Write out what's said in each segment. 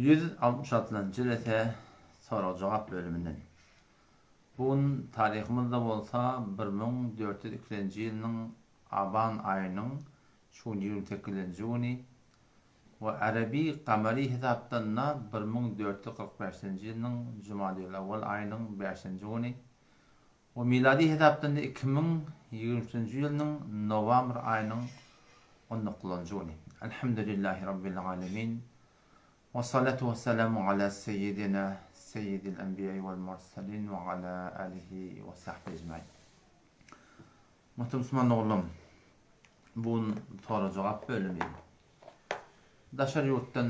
166-njy jelse sorag-jogap bölüminden. Bu gün taryhymyzda bolsa 1402-nji ýylynyň aban aýynyň şu gün 28-nji güni we arabi gamary hesapdan-da 1445-nji ýylynyň jumadil-awwal aýynyň bäşinji güni we milady hesapdan-da 2023-nji ýylynyň nowabr aýynyň on dokuzynjy güni. Elhamdülillahi Rabbil alemin. Wessalatu wessalamu ala seýýidina seýýidil enbiýai wal mursalin we ala alihi we sahbihi ejmain. Muhterem musulman doganlarym, bu gün sorag-jogap bölümi. Daşary ýurtdan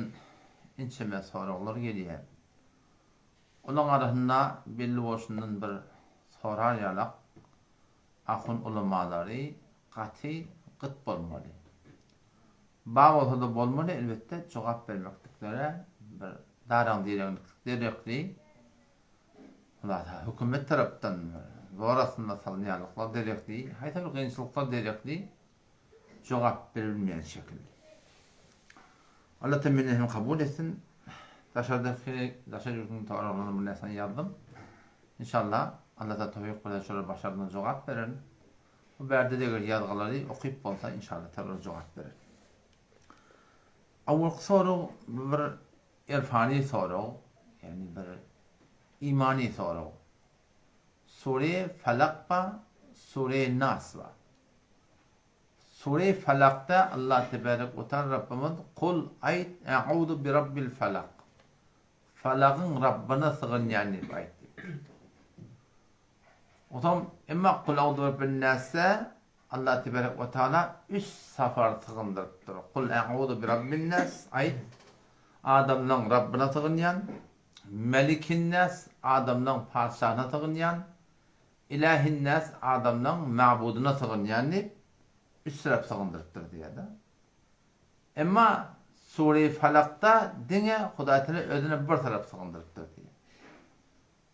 ençeme soraglar gelýär. Olaň arasynda belli bolşundan bir sorar ýalak ahun ulamalary gaty gyt bolmaly. Bar bolsa-da bolmaly elbetde jogap bermekliklere bir daraň-direňliklik derekli hulasa hökümet tarapdan zor astynda salynýanlyklar derekli haýsy bir kynçylyklar derekli jogap berilmeýän şekilde. Allah temenni hem kabul etsin. Daşardaky daşary ýurduň soraglaryny bir närseni ýazdym. Inşallah Allah da towfyk berse şolara başardygyna jogap bererin. Bu bärde-de eger ýazgylary okyp bolsa inşallah talar jogap berer. Awalky sorag bu bir erfani sorag, ýagny bir imani sorag. Sure Falak ba, Sure Nas ba. Sure Falakda Allah tebarek we taala Rabbimiz Kul aýt E'uzu bi Rabbil Falak. Falagyň Rabbyna sygynýan diýip aýtdy. Onsoň emma Kul a'uzu bi Rabbin Nasda Allah tebarek we taala üç sapar sygyndyrypdyr. Kul a'uzu bi Rabbin Nas aýt adamlaň Rabbyna sygynýan, Melikin Nas adamlaň patyşasyna sygynýan, Ilähin Nas adamlaň magbudyna sygynýan diýip üç tarap sygyndyrypdyr diýýär-de. Emma Sure-i Falakda diňe Hudaýtagala özüne bir tarap sygyndyrypdyr diýýär.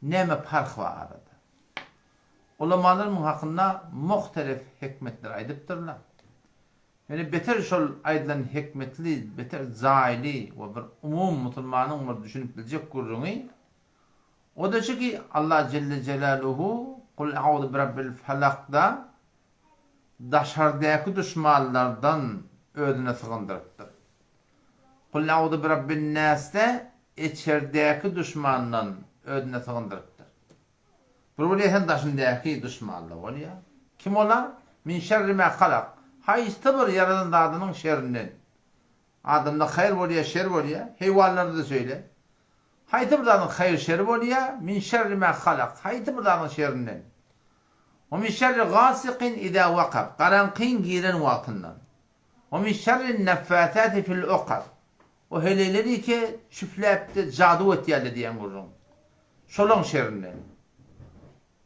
Näme parh bar arada? Ulamalar muň hakynda muhtelif hikmetler aýdypdyrlar. Ýöne beter şol aýdylan hikmetli, beter jaýly we bir umumy musulmanyň bir düşünip biljek gürrüňi o-da şu ki, Allah jelle jelaluhu Kul a'uzu birabbil falakda daşardaky duşmanlardan özüne sygyndyrypdyr. Kul a'uzu birabbin nasda içerdäki duşmandan özüne sygyndyrypdyr. Bir bolýa sen daşyndäki duşmanlar bolýa. Kim olar? Min şerri ma halak. Haýsy bir ýaradan zadynyň şerinden. Adamda haýyr bolýa, şer bolýa. Heýwanlarda-da şeýle. Haýsy bir zadyň haýyr-şeri bolýa, min şerri ma halak. Haýsy bir zadyň şerinden. We min şerri gasikin iza wakab. Garaňkyň giren wagtyndan. We min şerrin neffasati fil ukad. O heleýleri ki çüfläpde jadu etýärler diýen gürrüň. Şolaň şerinden.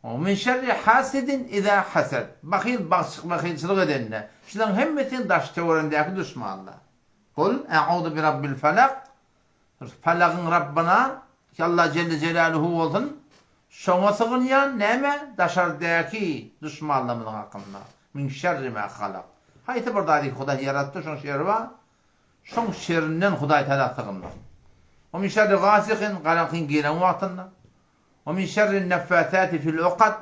We min şerri hasidin iza hasad. Bahyl bagçyk bahylçylyk edende. Şulaň hemmesi daş-töweregindäki duşmanlar. Kul a'uzu bi rabbil falak. Falagyň Rabbyna, ki Allah jelle jelaluhu bolsun, şoňa sygynýan, näme? Daşardaky duşmanlarymyzyň hakynda. Min şerri ma halak. Haýsy bir zady Hudaý ýaratdy, şoň şeri bar. Şoň şerinden Hudaý Tagala sygynmak. We min şerri gasikin, garaňkyň giren wagtynda. We min şerrin neffasati fil ukad.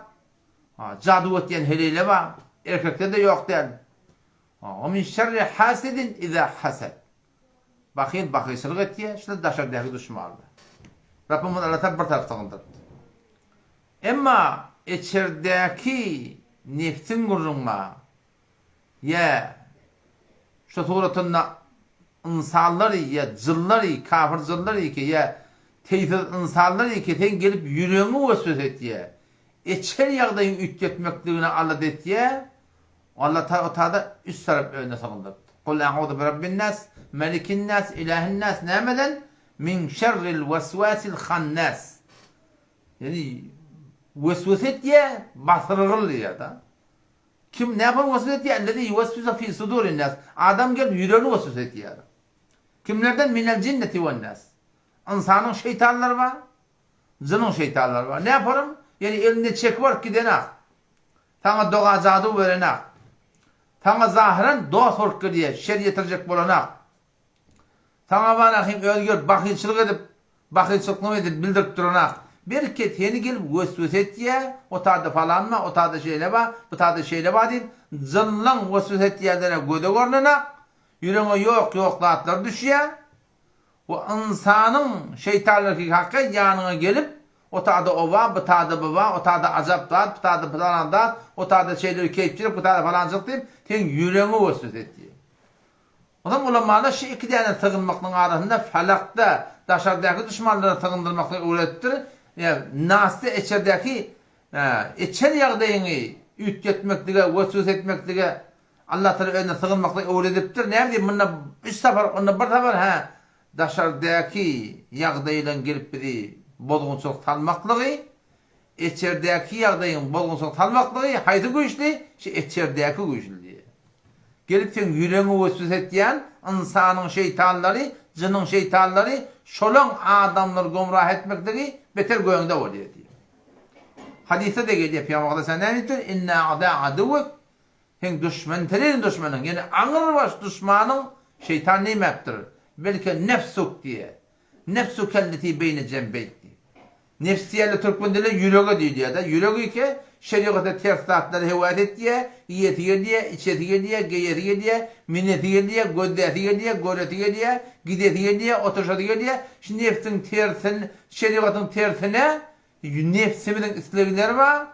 Jadu etýän heleýler bar. Erkekde-de ýok däl. We min şerri hasidin iza hasad. Bahyl bahylçylyk etýär, şunda daşardaky duşmanlar. Rabbim muny Alla bir tarap sygyndyrypdyr. Emma içerdäki nebsiň gürrüň bar. Ýa şu suratynda ynsanlar ýa jynlar kafir jynlar ki ýa teýsiz ynsanlar ki sen gelip ýüregiňi weswese etýär. Içer ýagdaýyňy üýtgetmekligine alada etýär. Allah Tagada üç tarap özüne sygyndyrypdyr. Kul a'uzu bi rabbin nas, melikin nas, ilahin nas nämeden? Min şerril weswasil hannas. Ýagny weswese etýär, basyrgyl diýýär-de. Kim näme weswese etýär? Ellezi ýuweswisu fi sudurin nas. Adam gelip ýüregini weswese etýär. Kimlerden? Minel jinneti wen nas. Ynsanyň şeýtanlary bar, jynyň şeýtanlary bar. Näme Ýagny elinde çekip alyp gidenak. Saňa doga-jadu berenak. Saňa zahyran dost bolup gelýär, şer ýetirjek bolanak. Saňa bar ahim özi gelip bahylçylyk edip, bahylçylyklygyny edip bildirip duranak. Belki seni gelip weswese etýä, o tada falan bar, o tada şeýle bar, bu tada şeýle bar diýip, jynlaň weswese etýänlere göze görnenak, ýüregiňe ýok-ýok zatlar düşýä. We ynsanyň şeýtanlar hakka ýanyňa gelip, o tada o bar, bu tada bu bar, o tada ajap zat, bu tada pylan zat, o tada şeýle bir keýpçilik, bu tada palançylyk diýip, seň ýüregiňe weswese etýär. Onsoň ulamalar şu iki däne sygynmaklygyň arasynda falakda daşardaky duşmanlara sygyndyrmaklygy öwredipdir, ýa nasda içerdäki içer ýagdaýyňy üýtgetmeklige, weswese etmeklige Allah Tagala özüne sygynmaklygy öwredipdir. Näme diýip munda üç sapar, onda bir sapar hä daşardaky ýagdaýlaryň gelip bizi bozgunçylyk salmaklygy, içerdäki ýagdaýyň bozgunçylyk salmaklygy haýsy güýçli? Şu içerdäki güýçli diýýär. Gelip seň ýüregiňi weswese etýän ynsanyň şeýtanlary, jynyň şeýtanlary şolaň adamlary gomrah etmekligi beter göňde bolýar diýýär. Hadysda-da gelýär, Pygamber aleyhisselam näme diýipdir? Inne a'da aduwwik Seň duşman terin duşmanyň, ýöne aňrybaş duşmanyň şeýtan diýmäpdir, belki nefsuk diýýär. Nefsukelleti beýne jembeýk diýýär. Nefs diýende türkmen dilinde ýürege diýilýär-de, ýürek ike şerigata ters zatlary höwes etýär, iýesi gelýär, içesi gelýär, geýesi gelýär, minesi gelýär, gözläsi gelýär, göresi gelýär, gidesi gelýär, oturyşasy gelýär. Şu nefsiň tersin, şerigatyň tersine Nebsimiziň islegleri bar.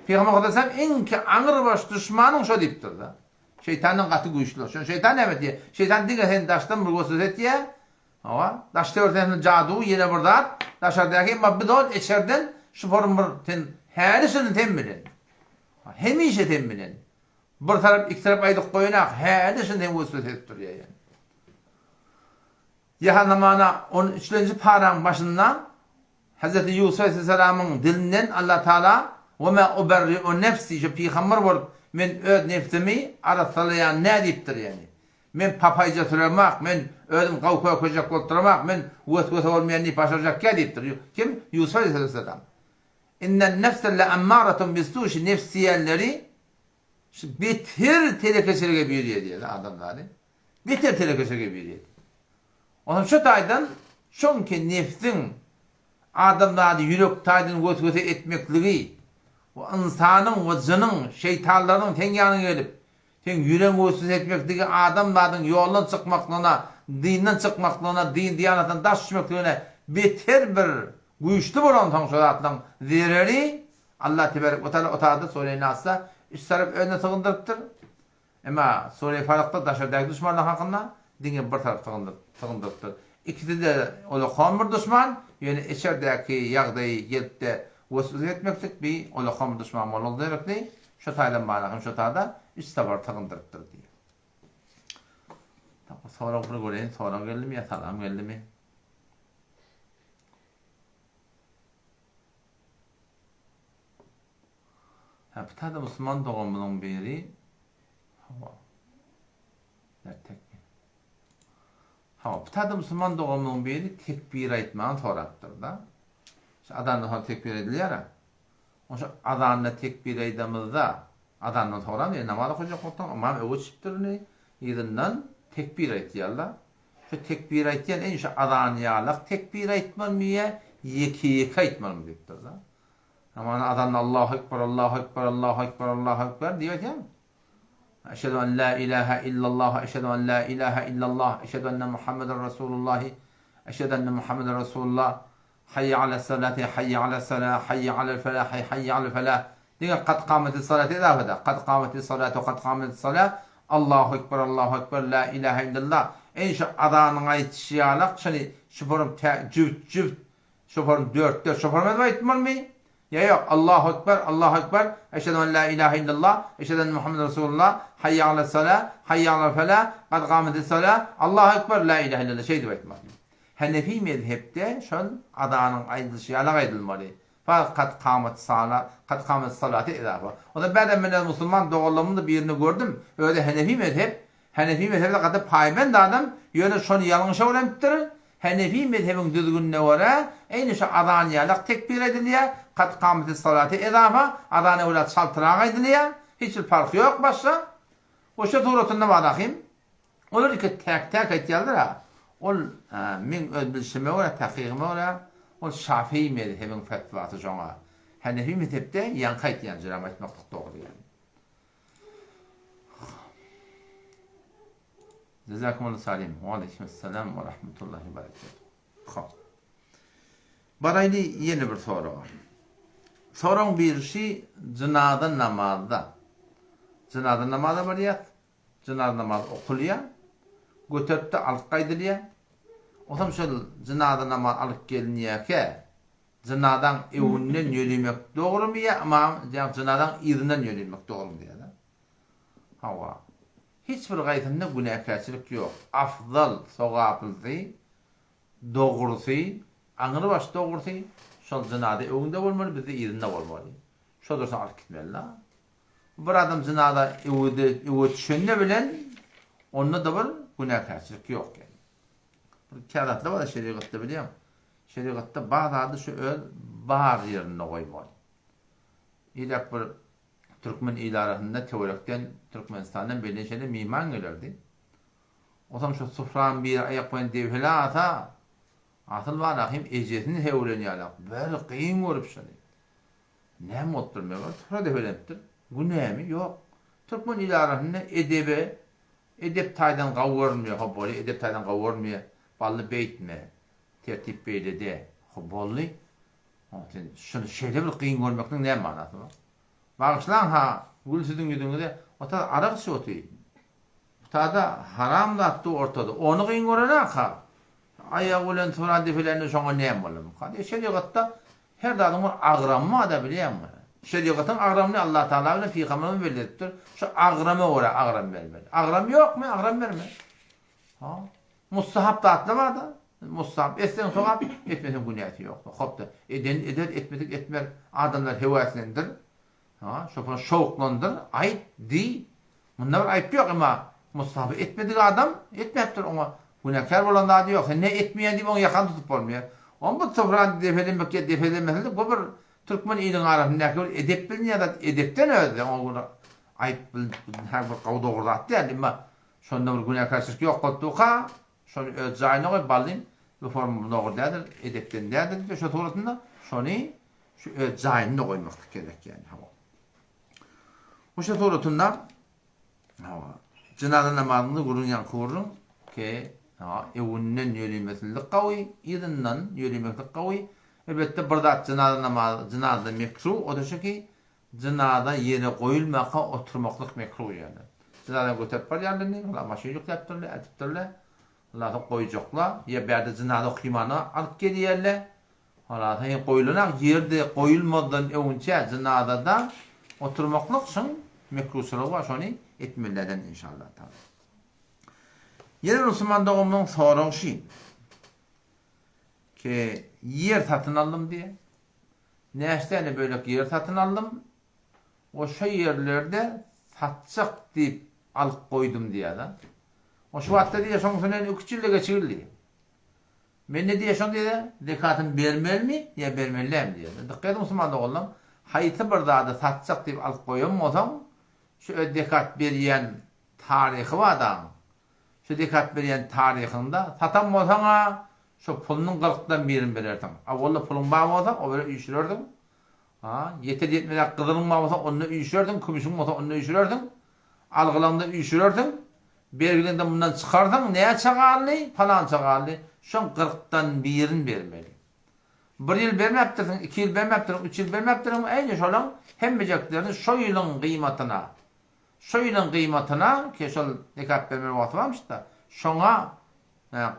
Pygamber Aleyhisselam iňki aňrybaş duşmanyň şo diýipdir-de. Şeýtandan gaty güýçli. Şonda şeýtan näme etýär? Şeýtan diňe seni daşdan bir weswese etýär. Hawa, daşda bir sen jadu, ýene bir zat, daşardaky, emma biz ol içerden şu form bir sen häli şuny sen bilen. Hemişe sen bilen. Bir tarap, iki tarap aýdyp goýanak, häli şuny sen weswese edip durýar ýani. Ýahannamana on üçlenji paraň başynda Hezreti Ýusup aleýhissalamyň dilinden Allah Tagala, Ve mâ uberri'u nefsi, şu pygamber bolup, men öz nefsimi arassalaýan nä diýipdir ýagny. Men papaýja süremak, men özüm gaw kökejek bolup duramak, men weswese bolmaýan diýip başarjakýa diýipdir. Kim? Ýusup aleýhissalam. Innen nefse le'emmaratun bis-su, şu nefs diýenleri şu beter telekeçilige birýär diýýär adamzady. Beter telekeçilige birýär. Onsoň şu taýdan şoňki nebsiň adamzady ýürek taýdan weswese etmekligi we ynsanyň we jynyň, şeýtanlaryň seň ýanyňa gelip, seň ýüregiňi weswese etmekligi adamzadyň ýoldan çykmaklygyna, dinden çykmaklygyna, din-diýanatdan daş düşmekligine beter bir güýçli bolansoň şo zatlaryň zereri Allah tebarek we taala o taýda Sure-i Nasda üç tarap özüne sygyndyrypdyr. Emma Sure-i Falakda daşardaky duşmanlar hakynda diňe bir tarap sygyndyrypdyr. Ikisi-de olakan bir duşman, ýöne içerdäki ýagdaýy gelip-de weswese etmeklik bi olakan bir duşman bolmak gerekli. Şo taýdan bana hem şo taýda üç sapar sygyndyrypdyr diýýär. Sorag bir göreýin, sorag geldimi ýa salam geldimi? Hä bu taýda musulman doganymyzyň biri hawa Ertekmi? Hawa bu taýda musulman doganymyzyň biri tekbir aýtmagyny sorapdyr-da. Şu azandan soň tekbir aýdylýar-a. Oşa azanda tekbir aýdamyzda, azandan soňram ýene namaz okajak bolsaň, ymam öňe çykypdyr indi, yzyndan tekbir aýtýarlar. Şu tekbir aýtýan, eý şu azan ýalak tekbir aýtmalymy ýa ýeke-ýeke aýtmalymy diýipdir-de. Namazda azanda Allahu Ekber, Allahu Ekber, Allahu Ekber, Allahu Ekber diýip aýtýarmy? Eşhedü en la ilahe illallah, eşhedü en la ilahe illallah, eşhedü enne Muhammeden Resulullah, eşhedü enne Muhammeden Resulullah, Hayye ala salati, hayye ala salah, hayye ala felah, hayye ala felah. Diňe kad kameti salati edafada. Kad kameti salatu, kad kameti salah. Allahu Ekber, Allahu Ekber, la ilahe illallah. Eý şu azanyň aýtyşy ýalak şony şu forum jübüt jübüt Şofaryň dörtde şofar edip aýtmalymy? Ýa ýok, Allahu Ekber, Allahu Ekber, Eşhedü en la ilahe illallah, Eşhedü enne Muhammeden Resulullah, Hayye alel salah, Hayye alel felah, Kad kametis salah, Allahu Ekber, la ilahe illallah şeýdip aýtmaly. Henefi mezhepde şol azanyň aýdylyşy ýalak aýdylmaly. Fakat kad kamet sala, kad kamet salaty edafa. Onda bädem men öz musulman doganlarymyň-da birini gördüm, özi henefi mezhep, Henefi mezhebine gaty paýbent adam, ýöne şony ýalňyş öwrenipdir. Henefi mezhebiň düzgünine görä, eýni şu azan ýalak tekbir edilýär, kad kamatis salate ezafa, azana görä çaltrak aýdylýar, hiç bir parhy ýok başga. We şu suratynda bar ahim. Olar iki täk-täk aýtýarlar-a. Ol meň öz bilşime görä, takygyma görä, ol Şafii mezhebiň fetwasy şoňa. Hanefi mezhepde ýaňky aýtýan jyram aýtmaklyk dogry ýaly. Jazakumullah Salim. Wa aleýkumessalam we rahmetullahi we berekatuh. Hop. Baraýly ýene bir soraga. Soragyň birisi jynaza namazda. Jynaza namaza barýas. Jynaza namazy okulýar. Göterip-de alyp gaýdylýar. Onsoň şol jynaza namazy alyp gelinýärkä, jynazaň öňünden ýörimek dogrumy ýa ymam, ýa jynazaň yzyndan ýörimek dogrumy diýýär-de. Hawa. Hiç bir gaýsynda günäkärçilik ýok. Afzal, sogaplysy, dogrusy, aňrybaş dogrusy şol jynaza öňde bolmaly, bizde yzynda bolmaly. Şo dursa alyp gitmeli-da. Bir adam jynaza öwüde, öwe düşende bilen onda-da bir günäkärçilik ýok ýaly. Bir kä zatlar bar şerigatda bilýäň. Şerigatda bar zady şu öz bar ýerinde goýmaly. Iläk bir türkmen il arasynda töwerekden Türkmenistandan belli şeýle myhman gelerdi. Onsoň şu sufranyň biri aýak bilen debhele asa, asyl bar ahim ejesini hewlen ýalak, bir gyn görüp şony. Näme bolupdyr meger, sufra debelenipdir. Günämi? Ýok. Türkmen il arasynda edebe, edep taýdan gawy görünmeýär, hop bolýa, edep taýdan gawy görünmeýär. Bally beýtme, tertip beýle-de, hop boldy. Hop sen şuny şeýle bir gyn görmekligiň näme manasy bar? Bagyşlaň-ha, gül siziň ýüzüňize, ota arak içip otyr. Butada haram zat dur ortada. Ony gyn görenaka. Aýagy bilen turan depelende şoňa näme bolarmyka diýip, şerigatda her zadyň bir agramy bar-da bilýäňmi? Şerigatyň agramyny Allah Tagala bilen Pygamberimiz belli edipdir. Şu agrama görä agram bermeli. Agram ýokmy, agram berme. Ha? Mustahap zatlar bar-da. Mustahap etseň sogap, etmeseň günäsi ýok. Hop-da, eden eder, etmedik etmez. Adamlar höweslendir. Ha, şoför şowklandyr, aýt, diý. Munda bir aýyp ýok, emma mustahaby etmedik adam etmäpdir, oňa günäkär bolan zady ýok. Sen ne etmeýän diýip oň ýakany tutup bolmaýar. Oň bu sofrany depelemek ýa depelemeslik bu bir türkmen iliň arasyndaky bir edep bilinýän zat, edepden özde oňa bir aýyp hä bir gowy dogry zat däl, emma şonda bir günäkärçilik ýok bolup durka, şony öz jaýyna goý, ballym, bu forma bu dogry däldir, edepden däldir diýip şo suratynda şony Şu öz jaýynda goýmaklyk gerek ýaly hawa. Şu suratynda hawa jynaza namazyny gürrüň ýaňky gürrüň ke hawa öňünden ýörimesizlik gawy, yzyndan ýörimeklik gawy. Elbetde bir zat jynaza namazy jynazada mekruh, o-da şu ki jynaza ýere goýulmaka oturmaklyk mekruh ýaly. Jynazany göterip barýarlar indi, olar maşyn ýükläpdirler, äkitipdirler. Ondan soň goýjaklar, ýa bärde jynaza okymana alyp gelýärler. Halasa hem goýulanak ýerde goýulmazdan öňünçä jynazada oturmaklyk şyň mekruçylygy bar şony etmelilerden inşallah taala. Ýene bir musulman doganymyzyň soragy şy ki ýer satyn aldym diýe. Näçe däne bölek ýer satyn aldym. O şo ýerlerde satjak diýip alyp goýdum diýýär-de. O şu wagtda diýýär şoň üstünden iki-üç ýyl-da geçigildi. Men ne diýýär şoň diýýär, zekatyny bermelimi ýa bermeli dälmi diýýär. Dykgat ediň musulman doganlarym, haýsy bir zady satjak diýip alyp goýan bolsaň, şu öz zekat berýän taryhy bar dagyň. Şu zekat berýän taryhyňda satan bolsaň-a şo pulunyň kyrkdan birini berersiň. Awwalda puluň bar bolsa, o biri üýşürersiň. Ha, ýeter-ýetmezräk gyzylyň bar bolsa, onda üýşürersiň, kümüşiň bolsa, onda üýşürersiň. Algylaňda üýşürersiň. Bergileňde mundan çykarsaň näçe galdy, palança galdy, şoň kyrkdan birini bermeli. Bir ýyl bermäpdirsiň, iki ýyl bermäpdirsiň, üç ýyl bermäpdirsiň, äýne şolaň hemmejeklerini şo ýylyň gyýmatyna, şo ýylyň gyýmatyna, ki şol zekat bermeli wagty barmyş-da, şoňa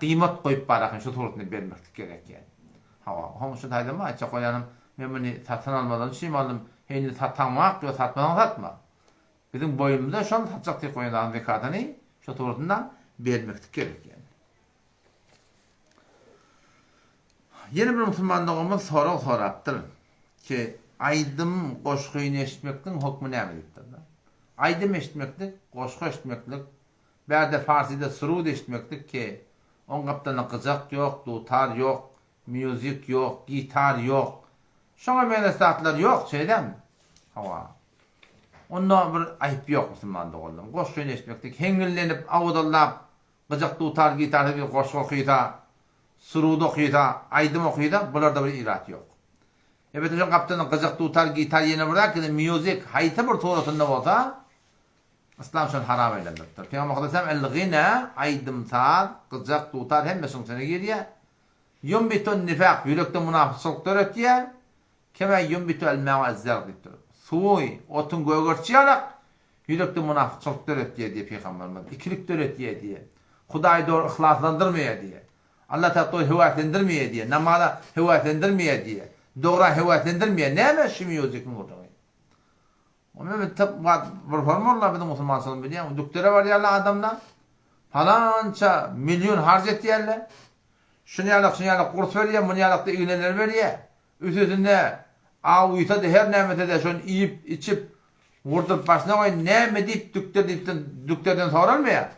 gyýmat goýup barakyn şu suratynda bermeklik gerek ýaly. Hawa, oň üçin taýdanma aýtjak bolýanym, men muny satyn almadan üçin aldym, heý indi sataňmak, ýok satmasaň satma. Biziň boýnumyza şol saçak diýip goýan zadyň zekatyny şo suratynda bermeklik gerek ýaly. Ýene bir musulman doganymyz sorag sorapdyr ki aýdym goşgyny eşitmekligiň hokmy näme diýipdir. Aýdym eşitmeklik, goşgy eşitmeklik, bärde farsyda surud eşitmeklik ki oň gapdalynda gyjak ýok, dutar ýok, Music ýok, gitar ýok. Şoňa meňzeş zatlar ýok, şeýdemi? Hawa. Onda bir aýyp ýok musulman doganlarym. Goşgyny eşitmeklik, heňňillenip, awazallap. Gyjak dutar gitarda bir goşgy okysa, surud okysa, aýdym okysa bularda bir irat ýok. Elbetde şoň gapdalynda gyjak dutar gitar ýene bir zat ýene music haýsy bir suratynda bolsa Yslam şony haram eýlendiripdir. Pygamber sallallahu aleyhi ve sellem el gina aýdym saz, gyjak dutar hemme şoň içine girýär. Ýunbitun nifak ýürekde munafykçylyk döretýär. Kema ýunbitu el ma'u ez-zerg diýipdir. Suwy otuň gögertşi ýalak ýürekde munafykçylyk döretýär diýýär pygamberimiz. Ikilik döretýär diýýär. Hudaýy dogry yhlaslandyrmaýar diýýär. Allah Tagala dogry höwäslendirmeýär diýýär. Namaza höwäslendirmeýär diýýär. Dogra höwäslendirmeýär. Näme şu mýuzikiň gürrüňi? Onda bir bir forma biziň musulmançylygymyz bilýäňmi? Dükdere barýarlar adamlar. Palança million harç etýärler. Şuny ýalak, şuny ýalak gurs berýär, muny ýalakda igneler berýär. Üstesinde aw uýsa-da her nämese-de şony iýip, içip, gurduryp başyna goý, näme diýip dükder diýipden dükderden soralmaýar.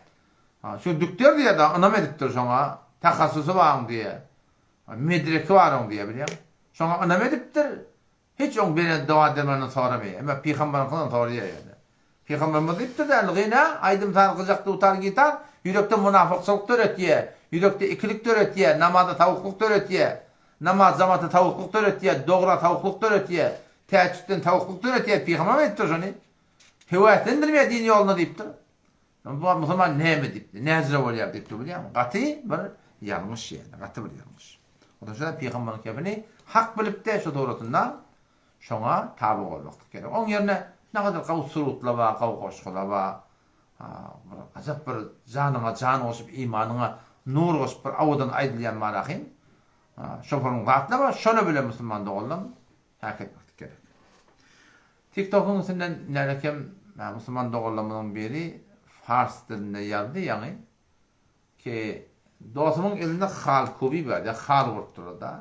Ha, şu dükder diýýär-de, ynam edipdir şoňa, tahassusy bar oň diýýär. Medreki bar oň diýýär, bilýäňmi? Şoňa ynam edipdir, Hiç oň beren doga-dermanyny soramaýar. Emma pygambaryňkydan soraýar ýöne. Pygambarymyz diýipdir-dä, Gyna, aýdym-saz, gyjak, dutar, gitar ýürekde munafykçylyk döretýär, ýürekde ikilik döretýär, namaza sowuklyk döretýär, namaz jamata sowuklyk döretýär, dogra sowuklyk döretýär, täjjütden sowuklyk döretýär. Pygambarymyz aýdypdyr şony. Höweslendirmeýär din ýoluna diýipdir. Bu musulman näme diýipdir, näjire bolýar diýipdir bilýäňmi? Gaty bir ýalňyş ýöne, gaty bir ýalňyş. Ondan şoňa pygamberiň kepini hak bilip-de şu suratynda şoňa taby bolmaklyk gerek. Oň ýerine nägadar gawy surutlar bar, gawy goşgular bar. Bir ajap bir janyňa jan goşup, imanyňa nur goşup bir owadan aýdylýan bar ahym. Şofaryň zatlar bar, şolar bilen musulman doganlarym Hak etmeklik gerek. TikTokyň üstünden nälekem musulman doganlarymyzyň biri fars dilinde ýazdy ýaňy ki dostumyň elinde hal kubi bar ýa hal gurup durada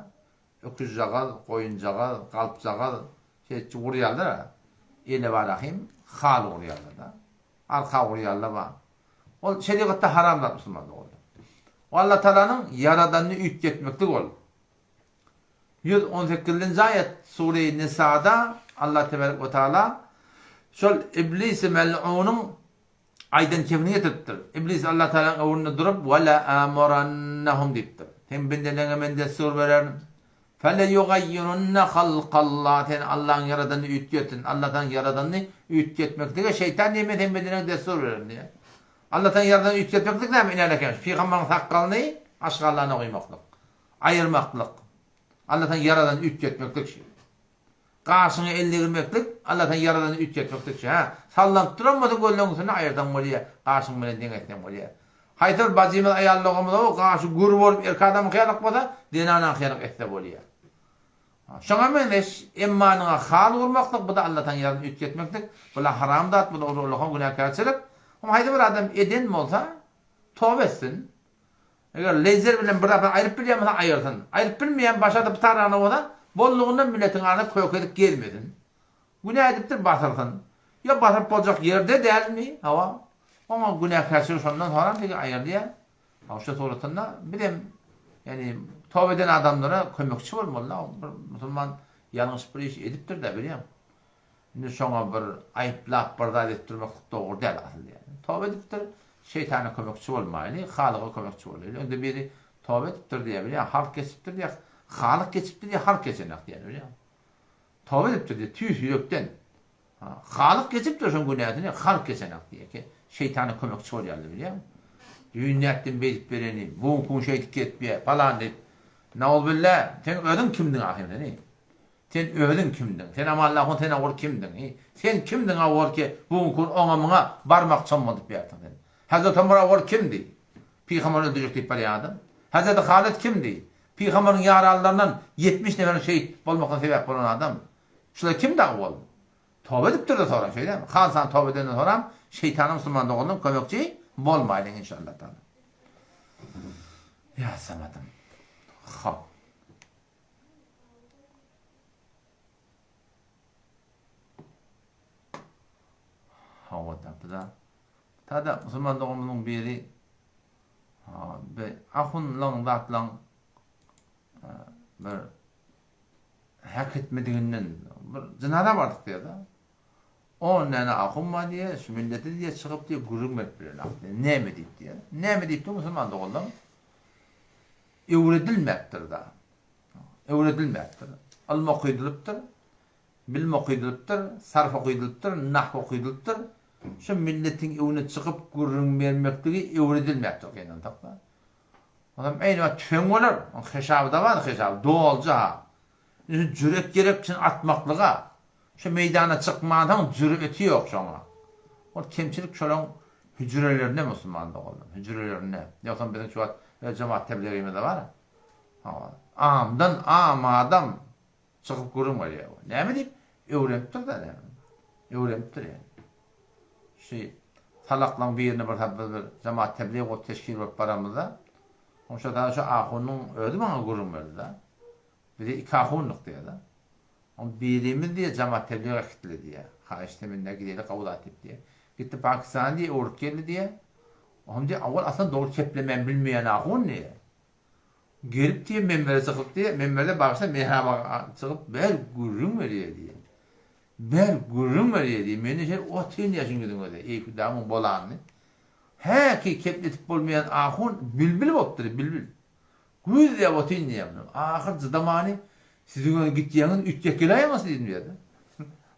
öküzjagaz goýunjagaz galpjagaz şeýtjik gurýarlar ele bar ahim hal gurýarlar da arka gurýarlar bar ol şerigatda haram zat musulman doganlar o Allah Taalanyň ýaradanyny üýtgetmeklik ol 118-nji aýat Sure-i Nisada Allah tebarek we taala şol Iblis-i mel'unyň aýdan kebini getiripdir. Iblis Allah Taalanyň öňünde durup we la amurannahum diýipdir. Sen bendeleriňe men dessur bererin. Fele yugayyirunna halkallah sen Allahyň ýaradanyny üýtgetsin. Allah Taalanyň ýaradanyny üýtgetmeklige şeýtan diýen men sen bendeleriňe dessur bererin diýýär. Allah Taalanyň ýaradanyny üýtgetmeklik näme? Ine eken, pygamberiň sakgalyny aşgallana guýmaklyk. Aýyrmaklyk, Alladan ýaradany üýtgetmeklik şi. Gaşyňa el degirmeklik, Alladan ýaradany üýtgetmeklik şi. Hä, sallanyp duran bolsa gözlegiň üstünde aýyrsaň bolýar, gaşyň bilen deň etseň bolýar. Haýsy bir bajymyz, aýal doganymyz o gaşy gür bolup erkek adamyňky ýalyk bolsa, zenanaňky ýalyk etse bolýar. Şoňa meňzeş emmanyňa hal gurmaklyk, bu-da Alladan ýaradany üýtgetmeklik, bu-la haram zat, bu-da ullakan günäkärçilik. Haýsy bir adam eden bolsa, toba etsin. Eger leýzer bilen bir zatdan aýryp bilýän bolsa aýyrsyn. Aýryp bilmeýän başa-da pytarana bolsa, bollugyndan milletiň arasynda köke edip gezmesin. Günä edipdir basyrsyn. Ýa basyryp boljak ýerde dälmi? Hawa. Oňa günäkärçiligi şondan soram degi aýyrylýar. Hawa şu suratynda bizem ýani toba eden adamlara kömekçi bolmaly-da. Bir musulman ýalňyş bir iş edipdir-dä bilýäň. Indi şoňa bir aýyplap bir zat edip durmaklyk dogry däl asyl ýaly. Toba edipdir, şeýtana kömekçi bolmaýly, Halyga kömekçi bolaýly. Öňde biri toba edipdir diýýär, bilýäň, halk geçipdir diýýär, Halyk geçipdir diýýär, halk geçenak diýýär, bilýäň. Toba edipdir diýýär, tüýs ýürekden. Halyk geçipdir şoň günäsini, halk geçenak diýýär ki, şeýtana kömekçi bolýarlar, bilýäň. Düýn nätdim beýdip bereni, bu gün şeýdip ketýär, palan diýip. Nauzubilla, sen özüň kimdiň ahyryn seni? Sen özüň kimdiň? Sen Amanlahun sen owal kimdiň? Hi? Sen kimdiň owal ki bu günki gün oňa muňa barmak çommaldyp ýörsiň sen? Hazreti Omar owal kimdi? Pygamberi öldürjek diýip barýan adam. Hazreti Halyt kimdi? Pygamberiň ýaranlaryndan 70 neferiň şehit bolmasyna sebäp bolan adam. Şular kimdi owal? Toba edipdir-de soram şeýdemi? Halsan toba edenden soram şeýtana musulman dogandan kömekçi bolmaýlyň inşallah taala. Ýa Samadym. Hop. Hawa tapyda. Tada musulman doganymyzyň biri be ahunlaň zatlaň bir hak etmediginden bir jynaza bardyk diýýär-de. On däne ahun bar diýýär, şu millete diýýär, çykyp diýýär, gürrüň berip bilenok diýýär. Näme diýip diýýär. Näme diýipdir musulman doganlarym? Öwredilmäpdir-da. Öwredilmäpdir. Ylym okydylypdyr, bilim okydylypdyr, sarf okydylypdyr, nahw okydylypdyr. Şu milletiň öňüne çykyp gürrüň bermekligi öwredilmäpdir gynansak-da. Onam eýni wagt tüfeň bolar, oň heşaby-da bar, heşaby dolja. Indi jüret gerek şuny atmaklyga. Şu meýdana çykmansoň jüreti ýok şoňa. Ol kemçilik şolaň hüjrelerinde musulman doganlar, hüjrelerinde. Ýogsam biziň şu wagt öz jemaat tebligimizde bar. Hawa. Amdan am adam çykyp gürrüň berýär. Näme diýip? Öwrenipdir-de näme. Öwrenipdir ýaly. Şu salaklaň birine bir sapar biz bir jemaat teblig bolup teşkil bolup baramyzda, şo da şu ahunyň özi maňa gürrüň berdi-de. Bize iki ahunlyk diýýär-de. Oň birimiz diýýär jamaat tebliga gitdile diýýär. Haýyş temennä gideli gawy zat diýip diýýär. Gitdi Pakistana diýýär öwrüp geldi diýýär. Oňam diýýär awal aslan dogry keplemän bilmeýän ahun diýýär. Gelip diýýär menbere çykyp diýýär, menberde bagyşla mehraba çykyp ber gürrüň berýär diýýär. Ber gürrüň berýär diýýär. Mende şeýle otyryn diýýär şuň ýüzüňe diýýär. Eý hudamyň bolanyny. Häki kepletip bolmaýan ahun bilbil bolupdyr bilbil. Güýz diýip otyryn diýýär muny. Ahyr jydamany siziň öňe gitýäňiz üýtgäp geläýeňiz diýdim diýýär-de.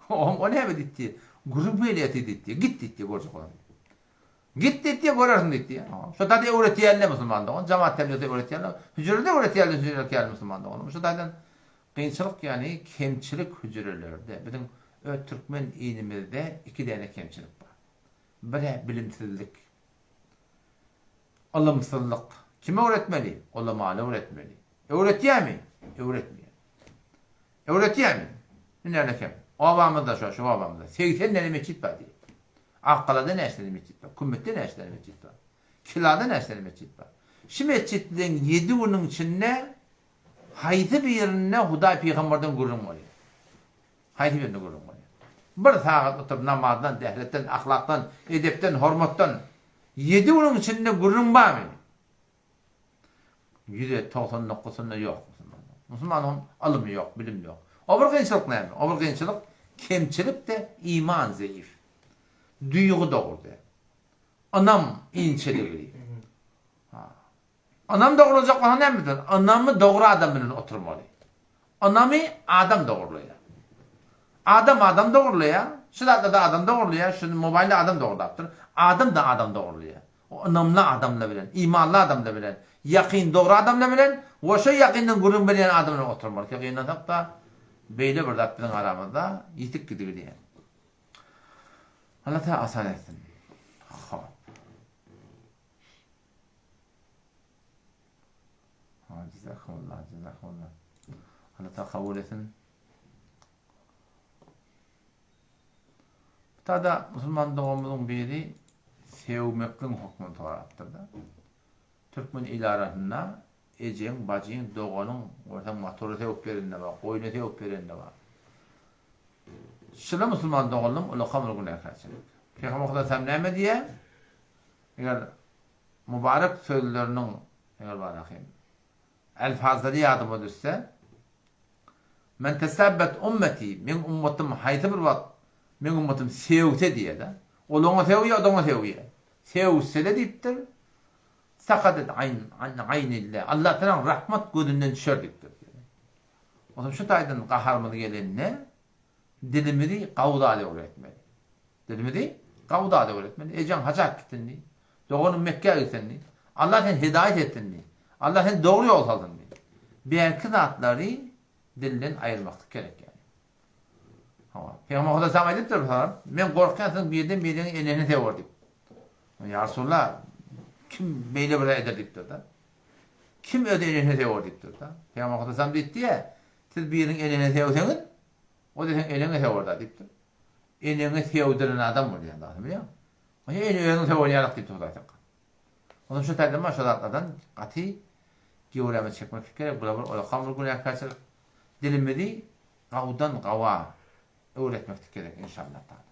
Oňam o näme diýdi. Gürrüň beýle diýdi. Git diýdi görjek bolsaň. Git diýdi görersiň diýdi. Şo taýda öwretýärler musulman dogan. Jamaat tebligy öwretýärler. Hüjrede öwretýärler hüjrede musulman dogan. Şo taýdan kynçylyk ýagny kemçilik hüjrelerde. Biziň öz türkmen ilimizde iki däne kemçilik bar. Birä bilimsizlik. Ylymsyzlyk. Kim öwretmeli? Ulamany öwretmeli. Öwretýärmi? Öwretmeýär. Öwretýärmi? Hünärli kem. Obamyzda şo, şu obamyzda 80 däne metjit bar diýýär. Akgalada näçe däne metjit bar? Kümmetde näçe däne metjit bar? Kilada näçe däne metjit bar? Şu metjitleň 7 günüň içinde haýsy birinde Hudaý pygamberden gürrüň bolýar? Haýsy birinde gürrüň bolýar? Bir sagat oturyp namazdan, dehretden, ahlakdan, edepden, hormatdan ýedi günüň içinde gürrüň barmy? Ýüze 90 noktasynda ýok musulmanlaryň. Musulmanyň ylymy ýok, bilimi ýok. O bir kynçylyk näme? O bir kynçylyk kemçilik-de iman zeýif. Duýgy dogry däl. Ynam inçeligi. Ha. Ynam dogrulajak bolsa näme bilen? Ynamy dogry adam bilen oturmaly. Ynamy adam dogrulaýar. Adam adam dogrulaýar. Şu zatlarda adam dogrulaýar, şu mobaýlda adam dogrulapdyr. Adam-da adam dogrulaýar. O ynamly adamlar bilen, imanly adamlar bilen, ýakyn dogry adamlar bilen we şo ýakyndan gürrüň berýän adam bilen oturmaly. Ki gynansak-da, beýle bir zat biziň aramyzda ýitip gidibilýär. Allah Teala asan etsin. Hop. Ha, jazakumullah, jazakumullah. Allah Teala kabul etsin. Bu tada musulman doganymyzyň biri sevmekliň hukmyny sorapdyr-da. Türkmen il arasynda ejeň, bajyň, doganyň görseň motora sewip berende bar, goýna sewip berende bar. Şular musulman doganlarym ulakam bir günäkärçilik. Pygamber Hudaý näme diýýär? Eger Mubarek sözleriniň, eger barahym, elfazlary ýadyma düşse, Men tesabbet ummeti, meň ummatym haýsy bir wagt meň ummatym sögse diýýär-de. Ol oňa sögýär, o-da oňa sögýär. Sögse-de diýipdir, sakadet aýn an aýnillah, Allah Tagalaň rahmat gözünden düşer diýipdir. Onsoň şu taýdan gaharymyz gelende dilimizi gawy zada öwretmeli. Dilimizi gawy zada öwretmeli. Ejeň haja gitsin diý. Doganyň Mekgä gitsin diý. Allah seni hidaýat etsin diý. Allah seni dogry ýol salsyn diý. Bärki zatlary dilden aýyrmaklyk gerek ýaly. Hawa. Pygamber Hudaý saňa aýdypdyr bir sapar, men gorkýan siziň birden biriňiz enesini söwer diýip. Ýa Resulallah, kim beýle bir zat eder diýipdir-de. Kim öz enesini söwer diýipdir-de. Pygamber Hudaý saňa diýipdi-ä, siz biriniň enesini söwseňiz, o-da seň eneňi söwer-dä diýipdir. Eneňi söwdüren adam bolýan zady bilýäňmi? Ene özüňi söwer ýalak diýipdir Hudaý sakga. Onsoň şu taýdan şu zatlardan gaty gewräme çekmeklik gerek. Bular bir olakan bir günäkärçilik. Dilimizi gawdan gawa öwretmeklik gerek inşallah taala.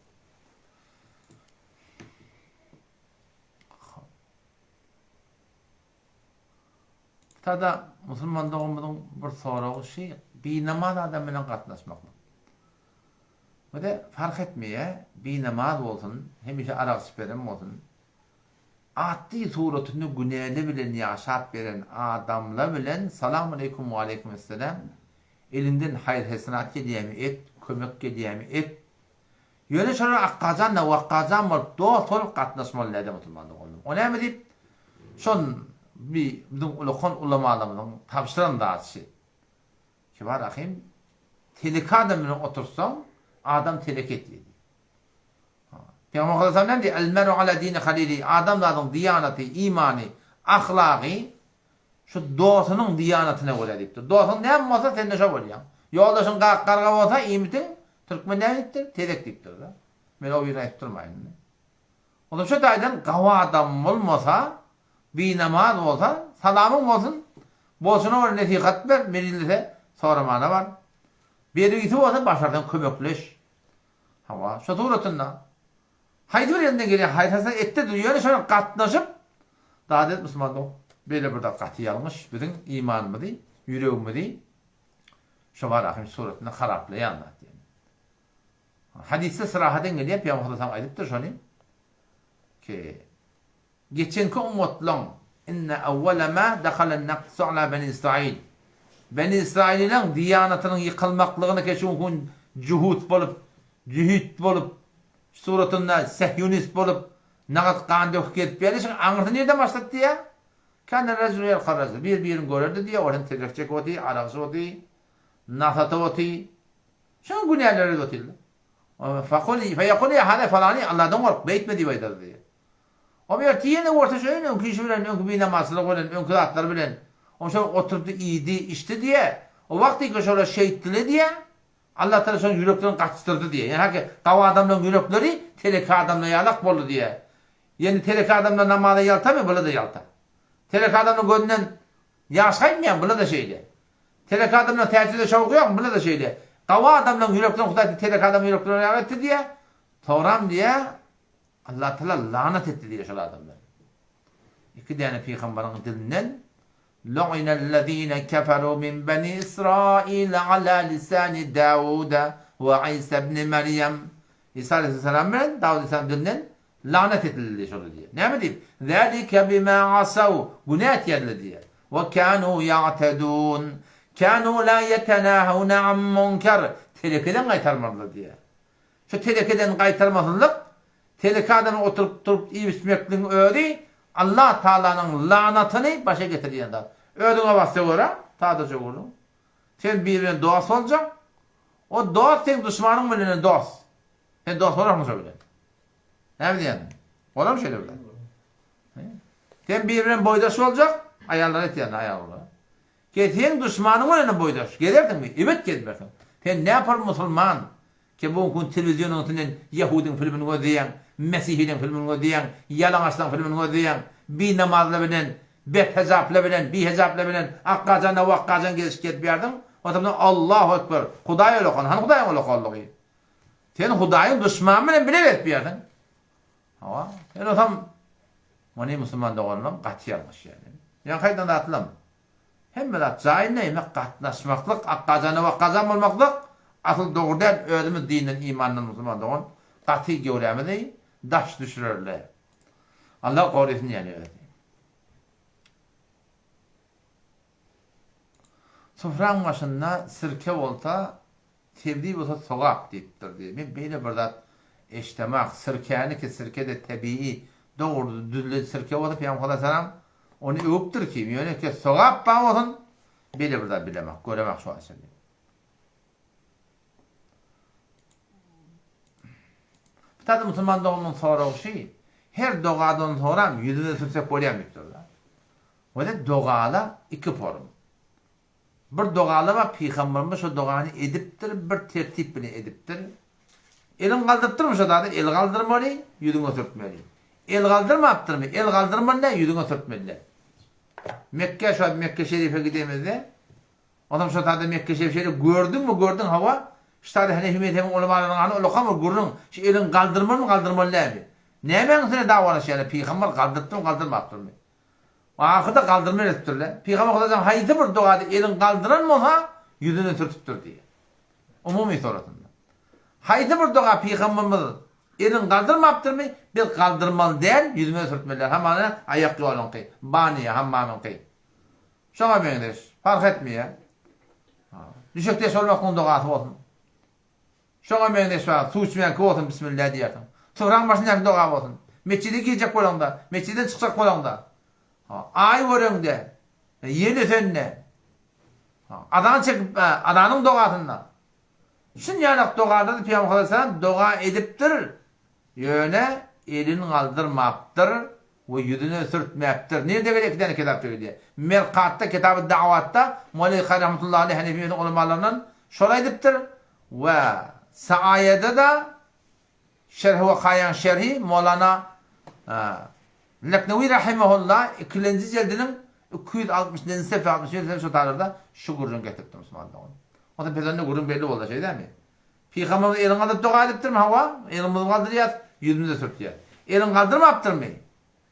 Tada musulman doganymyzyň bir soragy şy, binamaz adam bilen gatnaşmaklyk. Bu-da fark etmeýär, binamaz bolsun, hemişe arak içip beren bolsun, Atdy suratynda günäli bilen ýaşap beren adamla bilen Salamaleýkum waleýkumesselam eliňden haýyr-hesenat gelýämi et, kömek gelýämi et. Ýöne şolar akgajan da wakgajan bolup dost bolup gatnaşmaly dälde musulman doganlarym. O näme diýip şon bi biziň ulakan ulamalarymyzyň tabşyran zady şi. Kibar ahym teleke adam bilen otursaň adam teleke etýär diýip. Pygamber sallallahu näme diýýär? El-meru ala dini halili. Adamzadyň diýanaty, imany, ahlagy şu dostunyň diýanatyna görä diýipdir. Dostuň näme bolsa, sen-de şo bolýaň. Ýoldaşyň gak garga bolsa, iýmitiň türkmen näme diýipdir? Tezek diýipdir-de. Men o birini aýdyp durmaýyn indi. Onda şu taýdan gawy adam bolmasa, binamaz bolsa, salamyň bolsun, bolşuna görä nesihat ber, mejlise soramana bar. Bergisi bolsa başarsaň kömekleş. Hawa, şo suratynda. Haýsy bir elinden gelýän haýsasy etde dur, ýöne şoňa gatnaşyp, zat et musulman dog. Beýle bir zat gaty ýalňyş, biziň imanymyzy, ýüregimizi şo bar ahim suratynda haraplaýan zat ýöne. Hadysda syrahaten gelýär, Pygamber sallallahu aýdypdyr şony ki, Geçenki ummatlaň, Inne awwala ma dahalen naksu ala beni Israil. Beni Israilileň diýanatynyň ýykylmaklygyny keşuhun juhut bolup, jühüt bolup, suratynda sehýunist bolup, nagt gan döküp gezip ýaly işiň aňyrsy nirden başlady diýýär? Kâne rejulu ýelka rejul. Bir birini görerdi diýýär, ol hem tezek çekip otyr, arak içip otyr, nas atyp otyr. Şuň günäleri edip otyrlar. Fakul, feýekul ýa hâzâ falani, Allahdan gork, beýtme diýip aýdardy diýýär. Ol ertir ýene görse şeýle öňki işi bilen, öňki binamazçylygy bilen, öňki zatlary bilen. Ol şol oturdy, iýdi, içdi diýýär. O wagtyky şolar şeýtdile diýýär. Allatagala şonuň ýüreklerini gaçdyrdy diýýär. Ýani haki gawy adamlaryň ýürekleri teleke adamlar ýalak boldy diýýär. Ýani teleke adamlar namaza ýaltamy, bular-da ýalta. Teleke adamlaryň gözünden ýaş gaýtmaýarmy, bular-da şeýle. Teleke adamlaryň täjide şowky ýokmy, bular-da şeýle. Gawy adamlaryň ýüreklerini Hudaý teleke adamlaryň ýüreklerini ýaly etdi diýýär. Soňram diýýär, Allatagala lanat etdi diýýär şol adamlara. Iki däne pygambaryň dilinden Lu'inellezine keferu min beni Israil ala lisani Dawuda we Isa ibn Meryem Isa aleyhisselam bilen Dawud aleyhisselam dilinden lanat edildi diýýär şolar diýýär. Näme diýip? Zalike bima asaw günä etýärler diýýär. We kanu ya'tadun kanu la yetenahuna an munkar telekeden gaýtarmadylar diýýär. Şu telekeden gaýtarmasyzlyk, teleke adamyň oturyp turup iýip-içmekligiň özi Allah Tagalanyň lanatyny başa getirýän zat. Özüňe basja görä, sadaja gürrüň. Sen biri bilen dost boljak, o dost seň duşmanyň bilen hem dost. Sen dost bolarsyň şo bilen. Näme diýýäň? Bolarmy şeýle bir zat? Sen biri bilen boýdaş boljak, aýallara aýtýan aýallara. Ke seň duşmanyň bilen hem boýdaş gezersiňmi? Ebet gezmersiň. Sen näpar musulman, ke bu gün telewizionyň üstünden ýehudyň filmini gözleýäň, mesihiliň filmini gözleýäň, ýalaňaçlaň filmini gözleýäň, binamazly bilen, bethejaply bilen, bihejaply bilen akgajan-da wakgajan gezişip gezip ýärdiň, oturdyň Allahu ekber, Hudaý ulakan, hany Hudaýyň ulakanlygy? Sen Hudaýyň duşmany bilen bile gezip ýärdiň. Hawa, sen olsam, muny musulman doganlarym gaty ýalňyş ýaly. Ýaňky aýdan zatlam, hemme zat jaýynda ýemek gatnaşmaklyk, akgajana wakgajan bolmaklyk asyl dogry däl, özümiz dinden imandan musulman dogan gaty göwrämizi daş düşürerle. Allah gorysyn ýaly özi. Sufraň başynda sirke bolsa Sebzi bolsa sogap diýipdir diýip. Men beýle bir zat eşdemak. Sirkäni ki sirke-de tebigy, dogry düzülen sirke bolsa Pygamber aleyhisselam ony öwüpdir ki, ýöne ki sogap bar bolsun, beýle bir zat bilemak, göremak şu wagta çenli. Bu taýda musulman doganymyň soragy şi, her dogadan soram ýüzümize sürsek bolýarmy diýipdir-de. Wele dogala iki form. Bir dogalar bar pygamberimiz şo dogany edipdir bir tertip bilen edipdir. Elin galdyrypdyrmy şo zada el galdyrmaly ýüzüňe sürtmeli. El galdyrmapdyrmy el galdyrmaly däl ýüzüňe sürtmeli däl. Mekge şo Mekge şerife gidemizde onam şo zada Mekge şerif şeýle gördüňmi gördüň hawa şu zada Hanefi mezhebiň ulamalarynyň hany ulakam bir gürrüň şu eliň galdyrmalymy galdyrmaly dälmi. Nämäň üstüne dawalaşýarlar pygamber galdyrypdyrmy galdyrmapdyrmy. Ahyrda galdyrma edipdirler. Pygamber Hudaýjan haýsy bir dogada elini galdyran bolsa, ýüzüne sürtüpdir diýýär. Umumy suratynda. Haýsy bir doga pygamberimiz elini galdyrmapdyrmy, biz galdyrmaly däl, ýüzümize sürtmeli däl. Hamana aýak ýoluňky, banýa, hammamyňky. Şoňa meňzeş, parh etmeýär. Düşekdeş bolmaklygyň dogasy bolsun. Şoňa meňzeş bar, suw içmäňki bolsun bismillah diýersiň. Sufraň başyndaky doga bolsun. Metjide girjek bolaňda, metjiden çykjak bolaňda, aý göreňde, ýel ösende, azan çekip, azanyň dogasynda. Şunýalak dogalary Pygamber sallallahu doga edipdir, ýöne elini galdyrmapdyr we ýüzüne sürtmäpdir. Nirde gelýär iki däne kitapda gelýär. Merkatda Kitaby Da'watda Mualli Kary rahmetullahi aleyh Hanefi mezhebiň ulamalaryndan şol aýdypdyr we Saaýada-da Şerhi Wakaýaň şerhi Molana Leknewi rahimehullah ikilenji jeldiniň 260 nji sefe 67 sefe şo taýlarda şu gürrüňi getiripdir musulman dogan. Onsoň pezende gürrüň belli boldy şeý dälmi? Pygamberimiz elini galdyryp doga edipdirmi? Hawa, elimizi galdyrýas, ýüzümize sürtýäs. Elini galdyrmapdyrmy?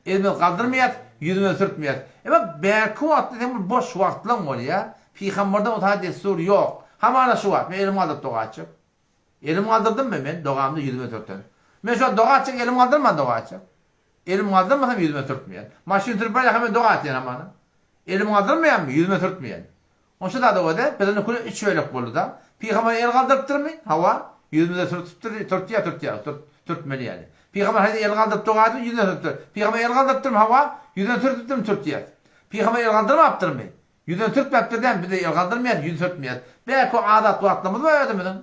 Elimizi galdyrmaýas, ýüzümize sürtmeýäs. Emma bärki wagtda seň bir boş wagtlaň bolýar. Pygamberden o taýda dessur ýok. Hamana şu wagt men elimi galdyryp doga etjek. Elimi galdyrdymmy men dogamda ýüzüme sürterin. Men şu wagt doga etjek elimi galdyrman doga etjek. Elimi galdyrmasam ýüzüme sürtmeýän. Maşyn sürüp barýarkam men doga etýän hamana. Elimi galdyrmaýanmy ýüzüme sürtmeýän. Onça zada görä bizden küle üç bölek boldy-da. Pygamber el galdyrypdyrmy? Hawa. Ýüzümize sürtüpdir, sürtýär, sürtýär, sürt, sürtmeli ýaly. Pygamber hany el galdyryp doga edip ýüzüne sürtüpdir. Pygamber el galdyrypdyrmy? Hawa. Ýüzüne sürtüpdirmi? Sürtýär. Pygamber el galdyrmapdyrmy? Ýüzüne sürtmäpdir dämi? Biz-de el galdyrmaýarys, ýüzüni sürtmeýäris. Belki o adat wagtlarymyz bar özümiziň.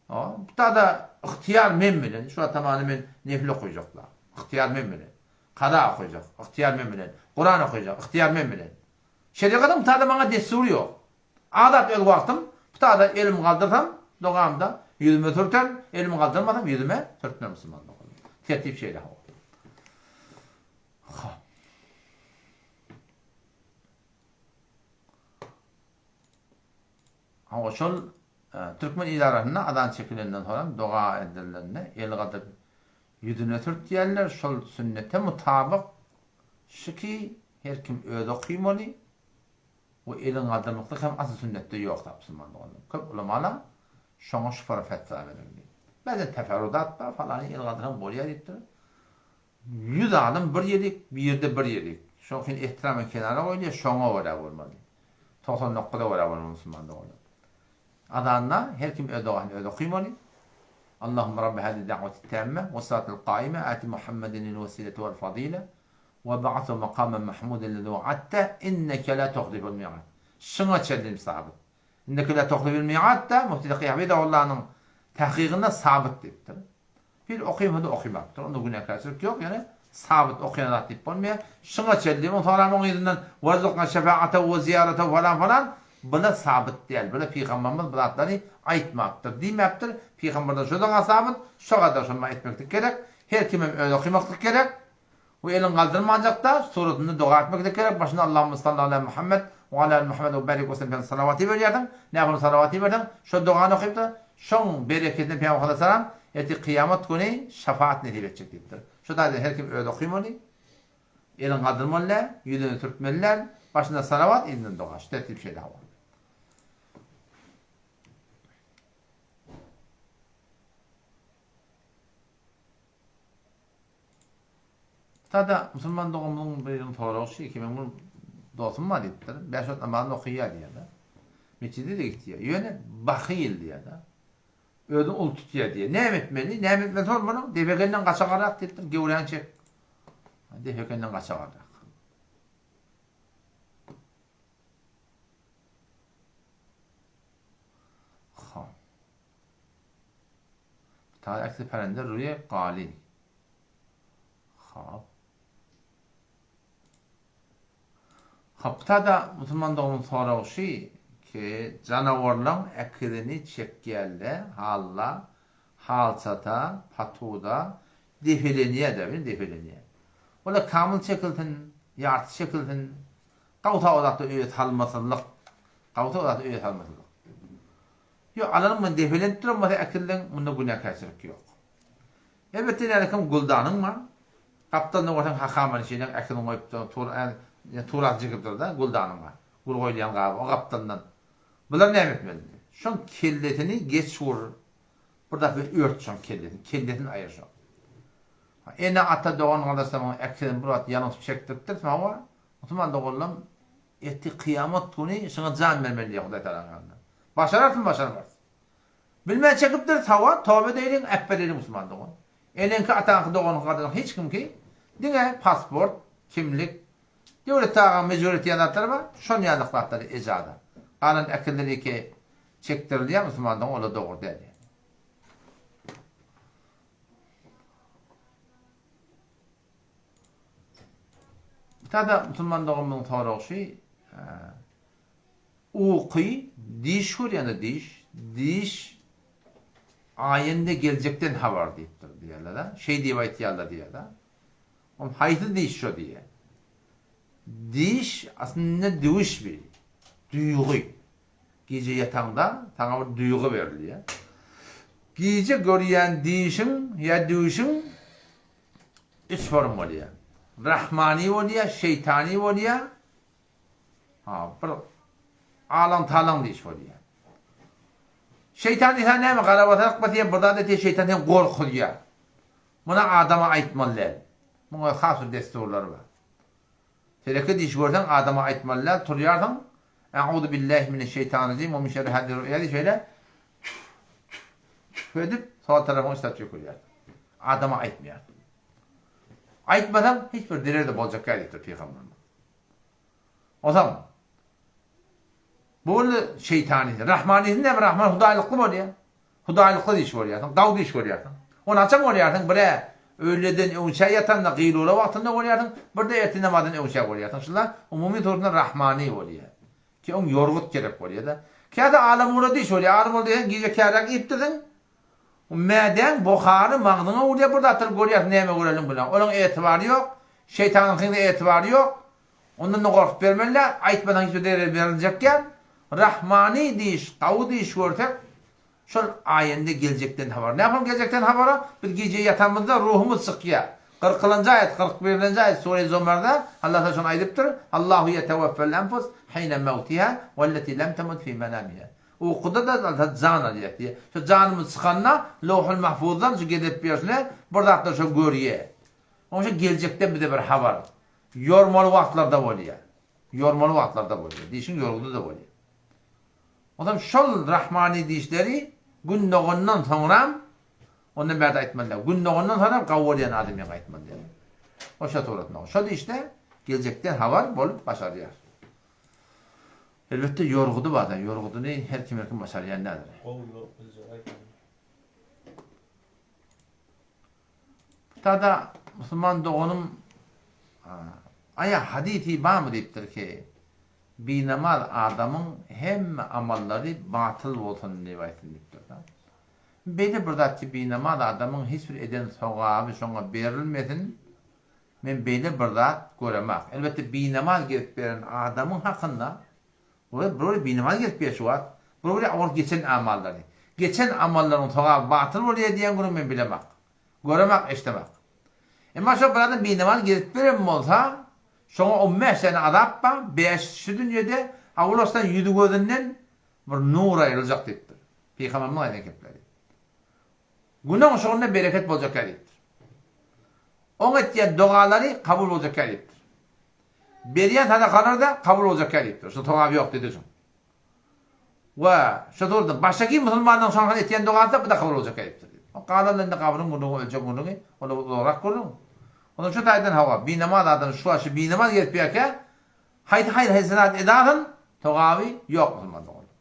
Hawa. Bu tada ygtyýar men bilen. Şu wagt hamana men nefil okaýjaklar. Ygtyýar men bilen. Kaza okaýjak. Ygtyýar men bilen. Kuran okaýjak. Ygtyýar men bilen. Şerigatyň bu tada maňa dessury ýok. Adat öz wagtym bu tada elimi galdyrsam dogamda ýüzüme sürterin, elimi galdyrmasam ýüzüme sürtmem musulman doganlar. Tertip şeýle hawa. Hop. Hawa şol türkmen il arasynda azan çekilenden soram doga edilende el galdyryp ýüzüne sürtýärler şol sünnete mutabyk şiki Her kim özi okymaly we elin galdyrmaklyk hem asyl sünnetde ýok zat musulman doganlar. Köp ulamalar şoňa şu para fetwa berildi. Bäzden teferrudat bar, falany el galdyrsaň bolýar diýipdir. 100 adam bir ýerik, bir ýerde bir ýerik. Şoň üçin ehtiram kenara goýulýar, şoňa görä bolmaly. 99-a görä bolmaly musulman doganlar. Azanda her kim öz dogasyny özi okymaly. Allahumma rabbi hadi da'wati tamme we salatul qaime ati Muhammeden el wesilete wal fadile We ba'athu makamen mahmuden lezi wa'adte inneke la tuhliful mi'ad. Şuňa çenli sabyt. Inneke la tuhliful mi'ad-da Müfti Taki Hafizahullanyň tahkygynda sabyt diýipdir. Bir okymady okymapdyr. Onda günäkärçilik ýok, ýöne sabyt okaýan zat diýip bolmaýar. Şuňa çenli oň soňram oň yzyndan warzuqna şefa'atehu we ziýaretehu falan falan bula sabyt däl. Bula pygamberimiz bu zatlary aýtmapdyr, diýmäpdir. Pygamberden şo doga sabyt, şo gadar şony etmeklik gerek. Her kimem özi okymaklyk gerek. We eliňi galdyrmanjakda, suratynda doga etmeklik gerek, başynda Allahümme salli ala Muhammed we ala ali Muhammed we barik we sellem diýen salawat iberýärsiň, nähili salawat iberseň, şo dogany okypda, şoň bereketine Pygamber aleyhissalam ertir kyýamat güni şefaat nesip etjek diýipdir. Şo taýdan her kim özi okymaly, eliňi galdyrmaly däl, ýüzüni sürtmeli däl, başynda salawat, yzyndan doga. Şu tertip şeýle hawa. Sada musulman doganymyzyň biriniň soragy şu eken, meň bir dostum bar diýipdir, bäş wagt namazyny okaýar diýýär-de. Metjide-de gitýär. Ýöne bahyl diýýär-de. Özüni uly tutýar diýýär. Näme etmeli? Näme etmeli soň munuň? Depekenden gaça garak diýipdir, göwräňi çek. Depekenden gaça garak. Ha. Ta aksi parende ruýe gali. Hop. Hop, tada musulman doganymyň soragy şy ki, janawarlaň äkizini çekýärle, halla, halçata, patuda, depelenýär-de, bilen depelenýär. Ola kamyl çekilsin, ýarty çekilsin, gawsa o zatda öýe salmasyzlyk, gawsa o zatda öýe salmasyzlyk. Ýok, alanyň bilen depelenip duran bolsa äkizleň, munda günäkärçilik ýok. Elbetde nälekim güldanyň bar. Gapdalynda görseň hakamanyşynyň äkizini goýupdyr, tur turasyny çekipdir-de güldanyňa. Gül goýulýan gaby o gapdalyndan. Bular näme etmeli? Şoň kellesini geç ur. Bir zat bilen ört şoň kellesini, kellesini aýyr şoň. Ene ata dogan gardaşlaryň äkisini bir wagt ýalňyşyp çekdiripdiris hawa, musulman doganlam ertir kyýamat güni şuňa jan bermeli diýýär Hudaý Tagalaň ýanynda. Başararsyň başarmarsyň. Bilmän çekipdiris hawa, toba edeýliň, äpbedeýliň musulman dogan. Eneňki ataňky doganyňky gardaşyňky hiç kimki diňe pasport, kimlik, döwlet tagaň mejbur etýän zatlary bar, şon ýalyk zatlary ejaza. Galan äkildiriki çekdirilýär musulman dogan olar dogry däl. Tada musulman doganymyzyň soragy şu, uky, diş görýände diş, diş aýynda geljekden habar diýipdir diýýärler-de. Şeý diýip aýtýarlar diýýär-de. Oň haýsy diş şo diýýär. Diş aslynda düwüş bir duýgy. Gije ýataňda saňa bir duýgy berilýär. Gije görýän dişiň ýa düwşüň üç form bolýar. Rahmany bolýar, şeýtany bolýar, ha, bir alaň-talaň diş bolýar. Şeýtan diýse näme, garabasarak basýar, bir zat etýär, şeýtan seni gorkuzýar. Muny adama aýtmaly däl. Muňa has bir dessurlary bar. Teleke diş görseň adama aýtmaly däl, turýarsyň, A'uzu billahi mineşşeýtanirrajim we min şerri hadihi ru'ya diýip şeýle tüf tüf tüf edip sol tarapyňa üstap tüýkürýärsiň. Adama aýtmaýarsyň. Aýtmasaň hiç bir zerer-de boljak däl diýipdir pygamberimiz. Onsoň bu boldy şeýtanysy. Rahmanysy näme? Rahman hudaýlykly bolýar. Hudaýlykly diş görýärsiň, gawy diş görýärsiň. Ony haçan görýärsiň? Bir-ä öýleden öňçä ýatanda, gylula wagtynda görýärsiň, bir-de ertir namazdan öňçä görýärsiň. Şunda umumy suratynda Rahmany bolýar. Ki oň ýorgut gerek bolýar-da. Käte alamura diş bolýar. Alamura diýseň gije käräk iýipdirsiň. Mädäň buhary magzyňa urýar, bir zatlar görýärsiň, näme göreliň bilen. Olaň etibary ýok. Şeýtanyňkyň-da etibary ýok. Ondan-da gorkup bermeli-dä, aýtmasaň hiç bir zerer beriljek däl. Rahmany diş, gawy diş görsek, şol aýende geljekden habar. Näme geljekden habara? Biz gije ýatamyzda ruhumyz çykýar. Kyrkylanjy aýat, 41-nji aýat Sure Zumarda Allah Taala şony aýdypdyr, Allahu ýetewaffel enfus hine mewtiha welleti lem temut fi menamiha. Ukuda-da Allah jan alýar diýýär. Şo janymyz çykanda Lowhul Mahfuzdan şu gezip ýörşüne bir zatlar şo görýär. Onuň üçin geljekden bize bir habar. Ýormaly wagtlarda bolýar. Ýormaly wagtlarda bolýar. Dişiň ýorgudy-da bolýar. Onsoň şol rahmany dişleri Gün dogandan soňram, ondan bärde aýtmaly däl. Gün dogandan soňram gawy bolýan adam ýaňy aýtmaly däl. O şo suratynda. Şo dişde geljekden habar bolup başarýar. Elbetde ýorgudy bar-da, ýorgudyny her kim her kim başarýan däldir. Gowy ýorup biljek aýtmaly. Tada musulman doganym Aýa hadysy barmy diýipdir ki, binamaz adamyň hemme amallary batyl bolsun diýip aýtsyn diýipdir-de. Beýle bir zat ki binamaz adamyň hiç bir eden sogaby şoňa berilmesin, men beýle bir zat göremak. Elbetde binamaz gezip beren adamyň hakynda Olar bir bir binamaz gezip ýör şu wagt. Bir bir ol geçen amallary. Geçen amallaryň sogaby batyl bolýar diýen gürrüň men bilemak. Göremak, eşdemak. Emma şo bir adam binamaz gezip beren bolsa, şoňa on bäş sany azap bar, bäş şu dünýede, a ulaşsan ýüzi gözünden bir nur aýryljak diýipdir. Pygamberimiziň aýdan gepleri. Günüň şugunda bereket boljak diýipdir. Oň etýän dogalary kabul boljak diýipdir. Berýän sadakalary-da kabul boljak diýipdir. Şuň sogaby ýok diýdi şuň. We şo dogrudan başdaky musulmanlaryň şoň hakynda etýän dogasy-da bu-da kabul boljak diýipdir. O galanlar indi gabryň gürrüňi, öljek gürrüňi, ol uzagrak gürrüň. Onsoň şu taýdan hawa, binamaz adam şu wagt şu binamaz gezip ýörkä, haýsy haýyr-hasenat edasyn, sogaby ýok musulman doganlar.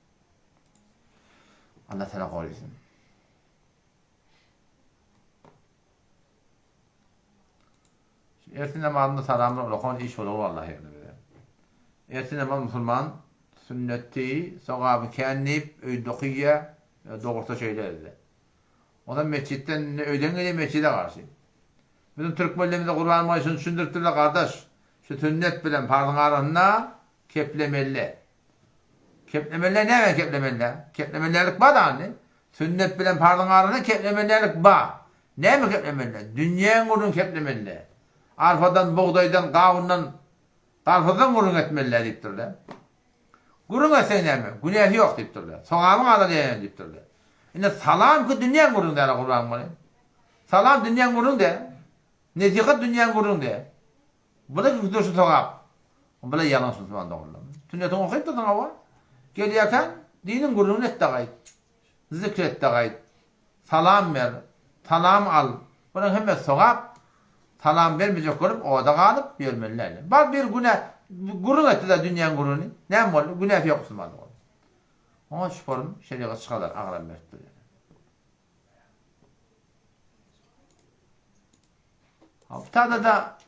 Allah Taala gorasyn. Ertir namazynda salamlar ulakan iş bolar wallahi ýöne bize. Ertir namaz musulman sünneti, sogaby kän diýip öýde okyýa, dogrusy şeýle elde. Ondan metjitden indi öýden gelýär metjide garşy. Biziň türkmenlerimize Gurban baý şuny düşündiripdirler gardaş. Şu sünnet bilen parzyň arasynda keplemeli. Keplemeli näme keplemeli? Keplemelilik bar da indi. Sünnet bilen parzyň arasynda keplemelilik bar. Näme keplemeli? Dünýäň gürrüň keplemeli. Arpadan, bugdaýdan, gawundan, garpyzdan gürrüň etmeli diýipdirler. Gürrüň etseň näme? Günäsi ýok diýipdirler. Sogabyň azalýar ýöne diýipdirler. Indi salam ki dünýäň gürrüňi däl gurban bolaýyn. Salam dünýäň gürrüňi däl. Nesihat dünýäň gürrüňi däl. Bula ki durşy sogap. Bula ýalňyş musulman doganlar. Sünnetiňi okyp dursuň hawa. Gelýärkäň diniň gürrüňini et-de gaýt. Zikr et-de gaýt. Salam ber. Salam al. Bularyň hemmesi sogap. Salam bermejek bolup oda galyp ýörmeli däl. Bar bir günä gürrüň etdi-de dünýäň gürrüňini. Näme boldy? Günäsi ýok musulman doganlar. Oňa şu form şerigat çykalar agram berip durýar. Tada-da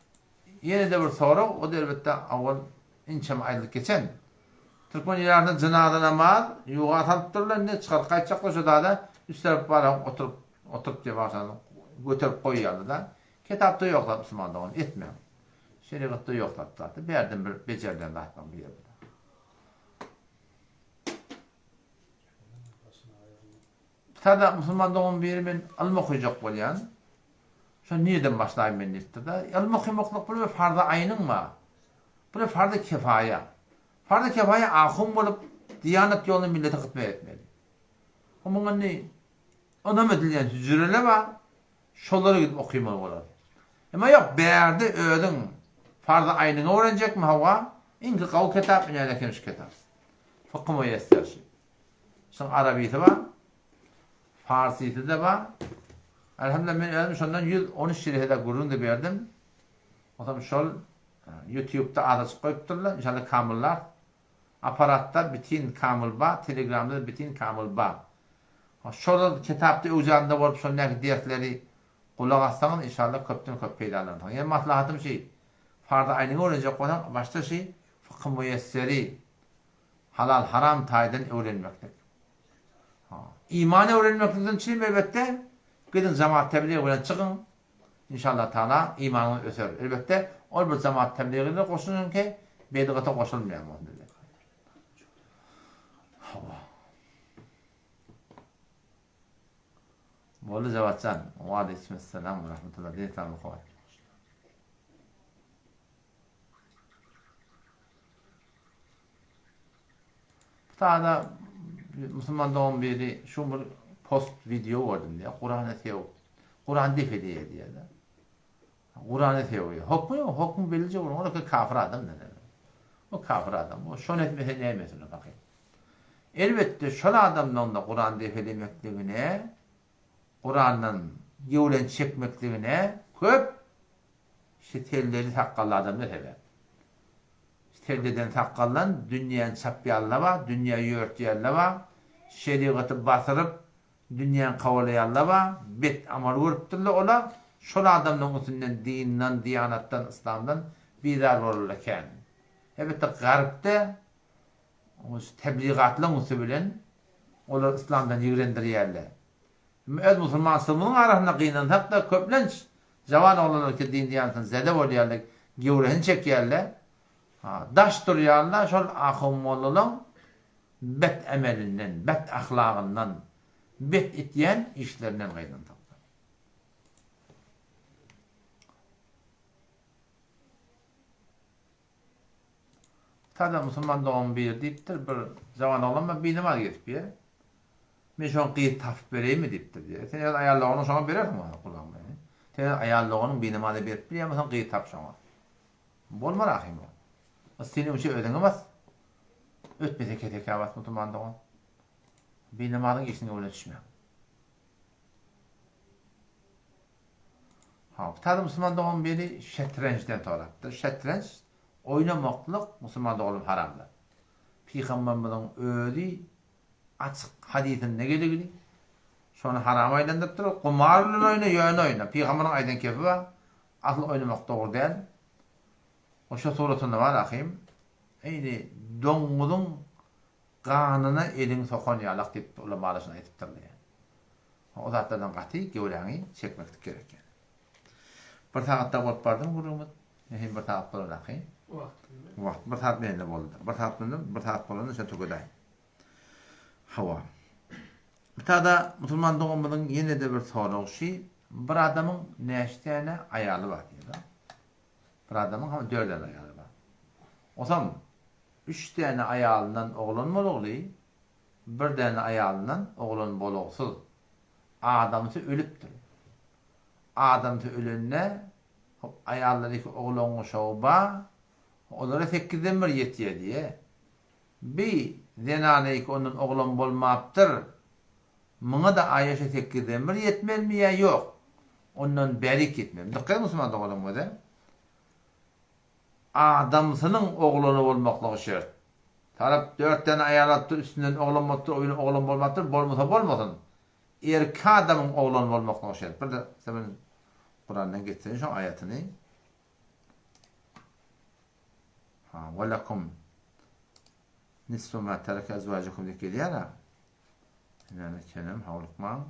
ýene-de bir sorag, o-da elbetde awal inçeme aýdylyp geçen. Türkmen ilatynda jynaza namaz ýuwa salyp durlar, indi çykaryp gaýtjaklar şo zada üç tarap bara oturyp, oturyp diýip agşam göterip goýýarlar-da. Kitapda ýok zat musulman dogan, etmäň. Şerigatda ýok zat zat. Bärden bir bejerilen zatlaryň biri bu. Sada musulman dogan biri men ylym okajak bolýan. Şo nirden başlaýyn men diýipdir-de. Ylym okamaklyk bir farza aýnyň bar. Bir farza kefaýa. Farza kefaýa ahun bolup diýanat ýolunda millete hyzmat etmeli. Muň indi ynam edilýän hüjreler bar. Şolara gidip okymaly bolar. Emma ýok bärde özüň farza aýnyňy öwrenjekmi hawa iňki gawy kitap inäde eken şu kitap. Fykhy muýesser şu. Şuň arabysy bar. Farsysy-da bar. Elhamdülillah men özüm şondan 113 şerihede gürrüň-de berdim. Onsoň şol YouTube'da azajyk goýupdyrlar. Inşallah kamyllar. Aparatda bitin kamyl bar, Telegramda-da bitin kamyl bar. Şol kitapda öwzanda bolup şondaky dersleri gulak assaňyz inşallah köpden köp peýdalanarsyňyz. Ýene maslahatym şi, farzy aýnyňy öwrenjek bolsaň başda şi fykhy muýesseri halal haram taýdan öwrenmeklik. Iman öwrenmeklikden çyn elbetde gidiň jamaat tebligy bilen çykyň Inşallah Taala imanyňyz öser. Elbetde ol bir jamaat tebligine goşulyňky bedgata goşulmaýan bolsun elbetde. Hawa. Boldy Jawatjan. Wa aleýkumessalam we rahmetullah. Diýen saglyk howat. Bu taýda musulman dogan biri şu bir post wideo gördüm diýýär. Kurany sew. Kuran def edýär diýýär. Kurany sew. Hokmy ýok, hokmy belije bolan ol kafir adam näme. O kafir adam. O şony etmese näme etsin o pakyr. Elbetde şol adamdan da Kuran def edemekligine, Kurandan gewren çekmekligine köp şu telleli sakgally adamlar sebäp. Selleden sakgaldan dünýäni çapýanlar bar, dünýä ýörtýänler bar, şerigaty basyryp, dünýäni kowalaýanlar bar, bet amal görüpdirler olar, şol adamlaryň üstünden dinden, diýanatdan, yslamdan bizar bolarlar kän. Elbetde garypda tebligatlaryň üsti bilen olar yslamdan ýigrendirýärler. Öz musulmançylygymyzyň arasynda gynansak-da, köplenç jawan oglanlar ki din-diýanatdan zede bolýarlar, gewresini çekýärler, daş durýarlar şol ahun-mollalaň bet emelinden, bet ahlagyndan, bet etýän işlerinden gynansak-da. Sada musulman dogan biri diýipdir, bir jawan oglan bar, binamaz gezip ýör. Men şoňa gyz tapyp bereýinmi diýipdir diýýär. Sen öz aýal doganyňy şoňa berersiň bolsa gulagyň bilen. Sen öz aýal doganyň binamaza berip bilýän bolsaň gyz tap şoňa. Bolmar ahym ol. O seniň üçin özüňe bas. Ötmese kesekä bas musulman dogan. Binamazyň işiniň öňüne düşme. Ha, bu musulman dogan biri şetrenjden sorapdyr. Şetrenç oýnamaklyk musulman doganym haramdyr. Pygamberimiziň özi açyk hadysynda geligini şony harama aýlandyrypdyr. Gumar bilen oýna, ýöne oýna. Pygamberiň aýdan kepi bar. Asyl oýnamak dogry däl. Oşa suratynda bar ahym. Eýni doňňuzyň ganyna eliňi sokan ýalak diýip ulamalar şony aýdypdyrlar. O zatlardan gaty göwräňi çekmeklik gerek ýaly. Bir sagatda bolup bardymy gürrüňimiz? Hem bir sagat bolar ahym. Wagt. Wagt bir sagat mende boldy. Bir sagat mende bir sagat bolanda şo tökedäý. Hawa. Bu tada musulman doganymyzyň ýene-de bir soragy şi, bir adamyň näçe täne aýaly bar diýýär. Bir adamyň hem dört däne aýaly bar. Osam üç täne aýalyndan oglan bolugly. Bir däne aýalyndan oglan bolugsyz. Adamsy ölüpdir. Adamsy ölende, hop, aýallar iki oglan guşagy ba, olara sekizden bir ýetýär diýýär. Bi zenana iki ondan oglan bolmapdyr. Muňa-da aýa şu sekizden bir ýetmelimi ýa ýok? Ondan bärik ýetmelimi? Dykgat musulman doganlarym göze. Adamsynyň oglany bolmaklygy şert. Tarap dört däne aýal alypdyr, üstünden oglan bolupdyr, o ýyl oglan bolmapdyr, bolmasa bolmasyn. Erki adamyň oglany bolmaklygy şert. Bir-de size men Kurandan getireýin şoň aýatyny. Ha, we lekum nisfu ma tereke ezwajukum diýip gelýär-ä. Näme çenem howlukmaň.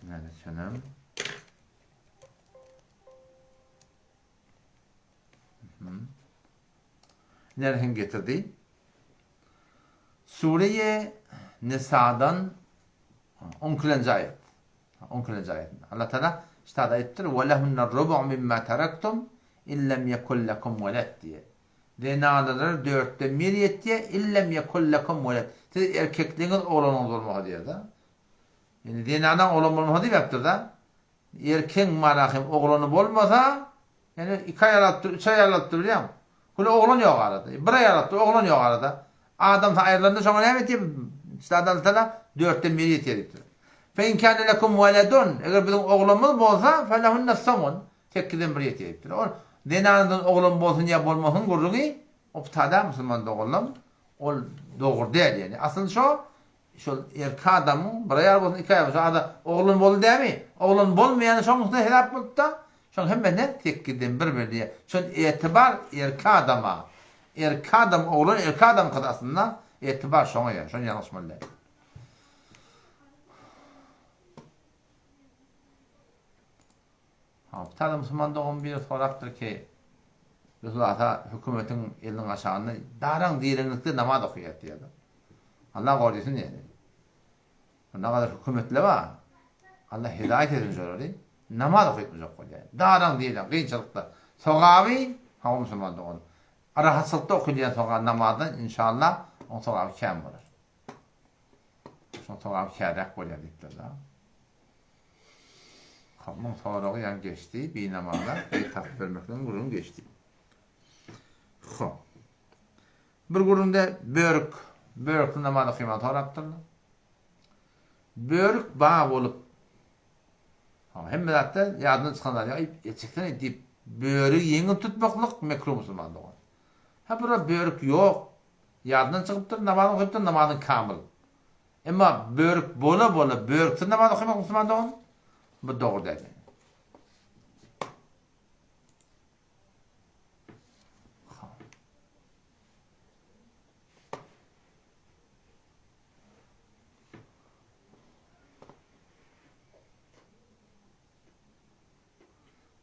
Näme çenem. Nerhin getirdi. Sure-i Nisadan 12-nji aýat. 12-nji aýatynda. Allah Taala ştada aýtdyr: "Ve lehunne rubu' mimma terektum in lem yekun lekum veled" diýe. Zenanalara dörtden bir ýetýär, in lem yekun lekum veled. Siz erkekligiňiz oglanyňyz bolmasa diýer-de. Ýani zenanaň oglan bolmasa diýmepdir-de. Erkegiň manahem oglany bolmasa, ýani iki aýal alypdyr, üç aýal alypdyr bilýäňmi? Huli oglan ýok arada. Bir aýal alypdyr, oglan ýok arada. Adamsy aýrylanda şoňa näme etýär? Üstad Allah Taala dörtden biri ýetýär diýipdir. Fe in kâne lekum weledun, eger biziň oglanymyz bolsa, felehunne sumun, sekizden biri ýetýär diýipdir. Ol zenanadan oglan bolsun ýa bolmasyn gürrüňi o putada musulman doganlarym ol dogry däl ýani. Asyl şo Şol erki adamyň bir aýal bolsun, iki aýal bolsun, ada oglan boldy dämi? Oglan bolmaýany şoň üstüne hesap bolupda, şoň hemmesine sekizden bir berdi. Şol etibar erki adama. Erki adam oglan erki adam gyz aslynda etibar şoňa ýa, şony ýalňyşmaly däl. Ha, bir tane musulman dogan biri sorapdyr ki, Resulata hökümetiň eliniň aşagynda daraň direňlikde namaz okaýar diýýär. Allah gorasyn diýýär. Ne kadar hökümetler bar. Allah hidaýet etsin şolary. Namaz okatmajak bolýar. Daraň direň kynçylykda. Sogaby, ha musulman dogan. Rahatçylykda okalýan soga namazdan inşallah oň sogaby kän bolar. Şoň sogaby käräk bolýar diýipdir-de. Muň soragy ýaňy geçdi, binamaza bir tapyp bermekden gürrüň geçdi. Hop. Bir gürrüňde börük, börükli namaz okaýmagy sorapdyrlar. Börük ba bolup, ha, hemme zatda ýadyndan çykan zat, aý, etjeksene diýip, börügi ýeňil tutmaklyk mekruh musulman dogan. Ha, bir börük ýok, ýadyndan çykypdyr, namaz okaýypdyr, namazyň kamyl. Emma börük bola bola börüksiz namaz okamak musulman dogan bu dogry däl.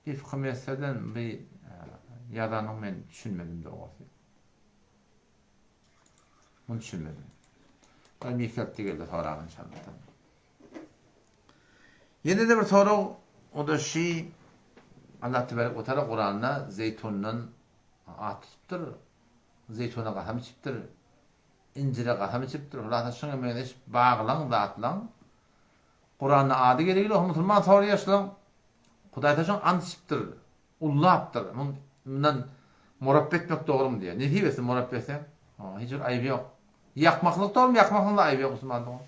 Bir fıkıh meseleden bir ýazanyň men düşünmedim dogrusy. Muny düşünmedim. Ben ýekeltdi geldi sorag inşallah. Ýene de bir sorag, o da şi Allah tebarek we taala Kuranda zeýtundan at tutupdyr. Zeýtuna gasam içipdir. Injire gasam içipdir. Hulasa şuňa meňzeş baglaň zatlaň Kuranda ady geregili musulman soraýar şulaň Hudaý taala şoň ant içipdir. Ullapdyr. Muň mundan murapbe etmek dogrumy diýýär. Nesip etsin murapbe etseň. Hiç bir aýby ýok. Ýakmaklyk dogrumy? Ýakmaklygyň-da aýby ýok musulman dogan.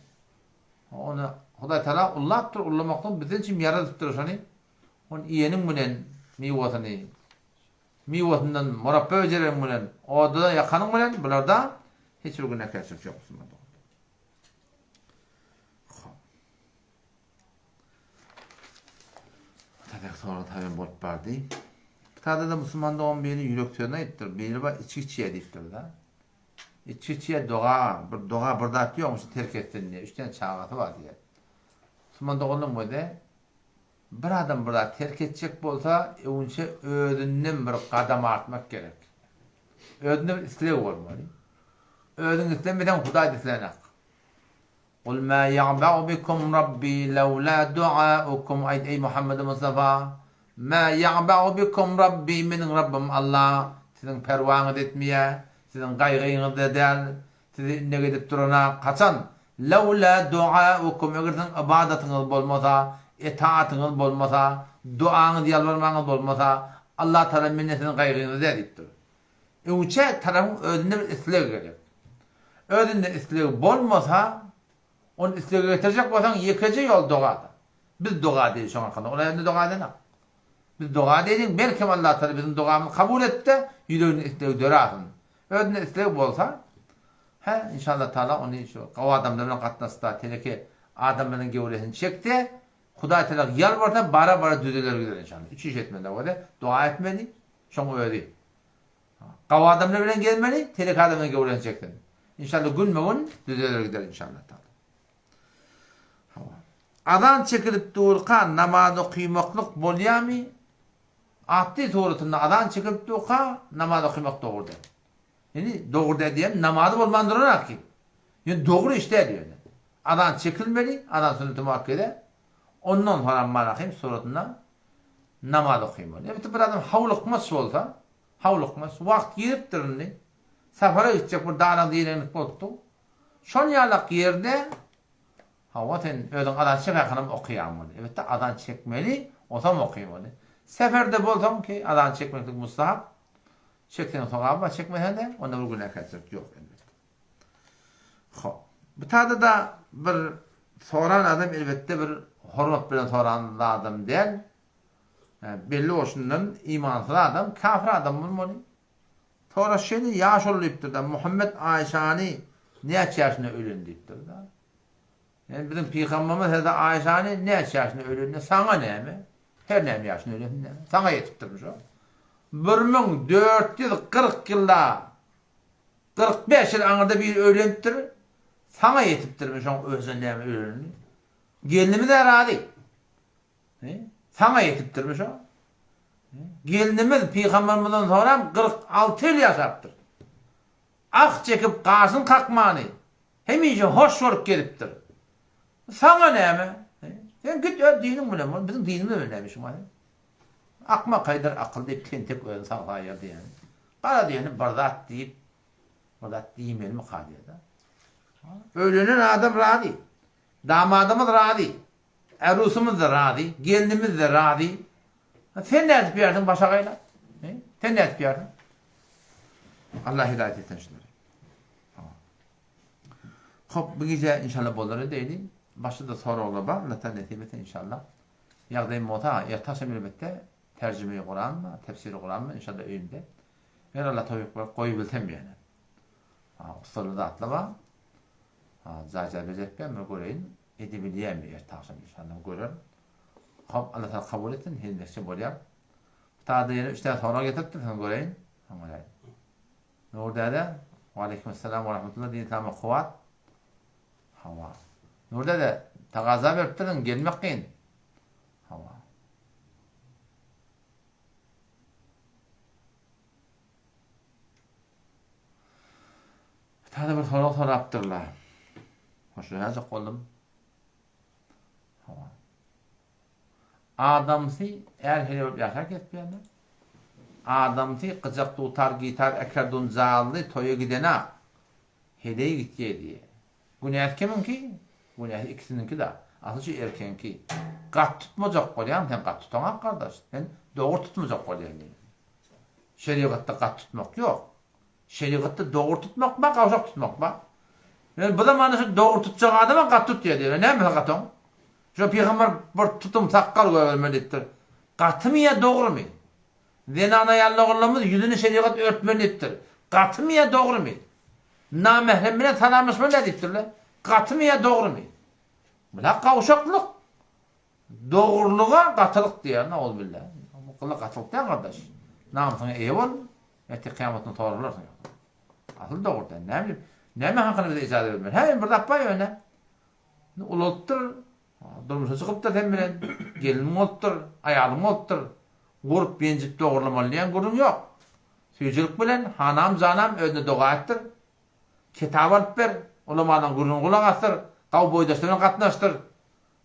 Ony Hudaý Tagala ullapdyr, ullamaklygy bizden üçin ýaradypdyr şony. Ony iýeniň bilen miwasyny, miwasyndan murapbe bejereniň bilen, odda ýakanyň bilen bularda hiç bir günäkärçilik ýok musulman dogan. Tadak sorag taýyn bolup bardy. Bu taýda-da musulman dogan biri ýürek sözüni aýdypdyr. Biri bar içgi içýär diýipdir-de. Içgi içýär doga, bir doga bir zat ýokmy şu terk etsin diýýär. Üç tane çagasy bar diýýär. Musulman doganlaryň özi bir adam bir zat terk etjek bolsa, öňünçe özünden bir gadam artmak gerek. Özünde bir isleg bolmaly. Özüň islemeseň Hudaý islenek. Kul mâ ýa'ba'u bikum Rabbi lewlâ du'âukum Aýt, eý Muhammedi Mustafa, Mâ ýa'ba'u bikum Rabbi Meniň Rabbym Allah. Siziň perwaňyz etmeýär, siziň gaýgyňyzda däl, sizi indeg edip durana, haçan? Lewlâ duaukum, eger siziň ybadatyňyz bolmasa, etaatyňyz bolmasa, duaňyz, ýalbarmaňyz bolmasa, Allah Tagala menden siziň gaýgyňyzda däl diýipdir. Öňçä tarapyň özünde bir isleg gerek. Özünde isleg bolmasa, ony islege getirjek bolsaň ýekeje ýol dogadyr. Biz doga edeýin şoň hakynda, olar indi doga edenok. Biz doga edeýliň, belkem Allah Tagala biziň dogamyzy kabul etde, ýüreginde isleg döräsin. Özünde isleg bolsa, hä, inşallah Tagala ony şu gowy adamlar bilen gatnaşsa, teleke adamlaryň gewresini çekse, Hudaý Tagala ýalbarsa, bara-bara düzeler gider inşallah. Üç iş etmeli bolýar, doga etmeli, şoň özi. Gowy adamlar bilen gezmeli, teleke adamlaryň gewresini çeksin. Inşallah günbe-gün düzeler gider inşallah Tagala. Hawa. Azan çekilip durka namaz okymaklyk bolýarmy? Atdy suratynda azan çekilip durka namaz okymak dogry däl. Indi dogry däl diýen namazy bolman duran ki. Ýöne dogry iş däl ýöne. Azan çekilmeli, azan sünneti muakkede. Ondan soňra Marahim suratynda namaz okymaly. Elbetde bir adam howlukmaç bolsa, howlukmaç, wagt giripdir indi. Safara gitjek bir dalaň direňlik bolupdy. Şol ýalak ýerde hawa sen özüň azan çek ahyrym okaýaň muny. Elbetde azan çekmeli, osam okymaly. Seferde bolsaň ki azan çekmeklik mustahap. Çekseň sogaby bar, çekmeseň-de onda bir günäkärçilik ýok elbetde. Hop. Bu tada-da bir soran adam elbetde bir hormat bilen soran adam däl. Belli bolşundan imansyz adam, kafir adam bolmaly. Tora şeýle ýaş ol diýipdir-de, Muhammet Aýşany näçe ýaşynda öýlendi diýipdir-de. Ýani biziň pygamberimiz Hezreti Aýşany näçe ýaşynda öýlendi, saňa näme? Her näme ýaşynda öýlensin näme? Saňa ýetipdirmiş o. 1440 ýylda 45 ýyl aňyrda biri öýlenipdir, saňa ýetipdirmiş oň özüne näme öýleneni. Gelnimiz-ä razy. Saňa ýetipdirmi şo? Gelnimiz pygambermizden soňram 46 ýyl ýaşapdyr. Ah çekip gaşyny kakmany, hemişe hoş bolup gezipdir. Saňa näme? Sen git öz diniň bilen bol, biziň dinimiz bilen näme işiň bar? Akmak haýdar akyl diýip tentek özüni sag saýýar diýýän. Gara diýeni bir zat diýip, bir zat diýmelimi ka diýýär. Öýlenen adam razy. Damadymyz razy. Ärusymyz-da razy, gelnimiz-de razy. Sen nädip ýörsiň başagaýlap? Sen nädip ýörsiň? Allah hidaýat etsin şulary. Hop, bu gije inşallah bolar edeýli. Başda-da soraglar bar, Allah taala nesip etsin inşallah. Ýagdaýym bolsa, erte agşam elbetde terjime-i Kuranmy, tefsiri Kuranmy inşallah öýümde. Eger Allah towfyk berip goýubilsem ýöne. Ussaly zatlar bar. Jaý-jaý bejerip ber, men göreýin. Edebilýärmi erte agşam inşallah görerin. Hop Allah taala kabul etsin hezillikçe bolýar. Bu taýda ýene üç täne sorag getiripdir soň göreýin. Soň göräýin. Nur däde Waleýkim esselam we rahmetullah din islama kuwwat. Hawa. Nur däde tagaza beripdirsiň gelmek kyn. Hawa. Täze bir sorag sorapdyrlar. Hoşlaşjak boldum. Hawa. Adamsy är heleý bolup ýaşar kesipýärler. Adamsy gyjak dutar gitar ekerdun jazly toýa gidenak. Heleý gitýär diýýär. Günäsi kimiňki? Günäsi ikisiniňki-de. Asyl şu erkegiňki. Gat tutmajak bolýaň sen gat tutaňak gardaş. Sen dogry tutmajak bolýaň diýýär. Şerigatda gat tutmak ýok. Şerigatda dogry tutmak bar, gawşak tutmak bar. Ýöne bu zamanda şu dogry tutjak adama gaty tutýar diýýär. Näme gaty oň? Şo pygamber bir tutum sakgal goýbermeli diýipdir. Gatymy ýa dogrymy? Zenan aýal ogullarymyz ýüzüni şerigat örtmeli diýipdir. Gatymy ýa dogrymy? Namährem bilen salamlaşmaly däl diýipdirler. Gatymy ýa dogrymy? Bular gawşaklyk. Dogrulyga gatylyk diýýär, nauzubilla. Bu gyla gatylyk däl gardaş. Namysyňa eýe bol, ertir kyýamatda soralarsyň. Asyl dogry däl. Näme näme hakyna bize ijaza bermeli? Hä, indi bir zat bar ýöne. Ulalypdyr, durmuşa çykypdyr sen bilen, gelniň bolupdyr, aýalyň bolupdyr. Urup, ýenjip dogrulamaly diýen gürrüň ýok. Süýjülik bilen hanam, janam özüne doga etdir. Kitap alyp ber, ulamalaryň gürrüňine gulak asdyr, gawy boýdaşlar bilen gatnaşdyr.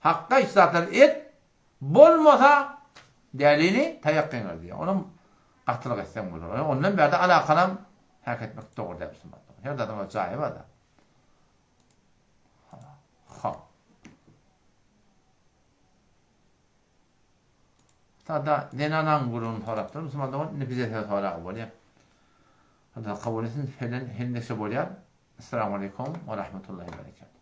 Hakga hiç zatlar et, bolmasa dälini taýak geňer diýýär. Onam Gatylyk etseň bolar. Ondan bärde alakanam häk etmek dogry däl musulman dogan. Her zadyň öz jaýy bar-da. Ha. Sada zenanaň gürrüňini sorapdyr musulman dogan. Indi bize söz soragy bolýar. Allah kabul etsin. Helen hendeşe bolýar. Assalamu aleykum we rahmetullahi we berekatuh.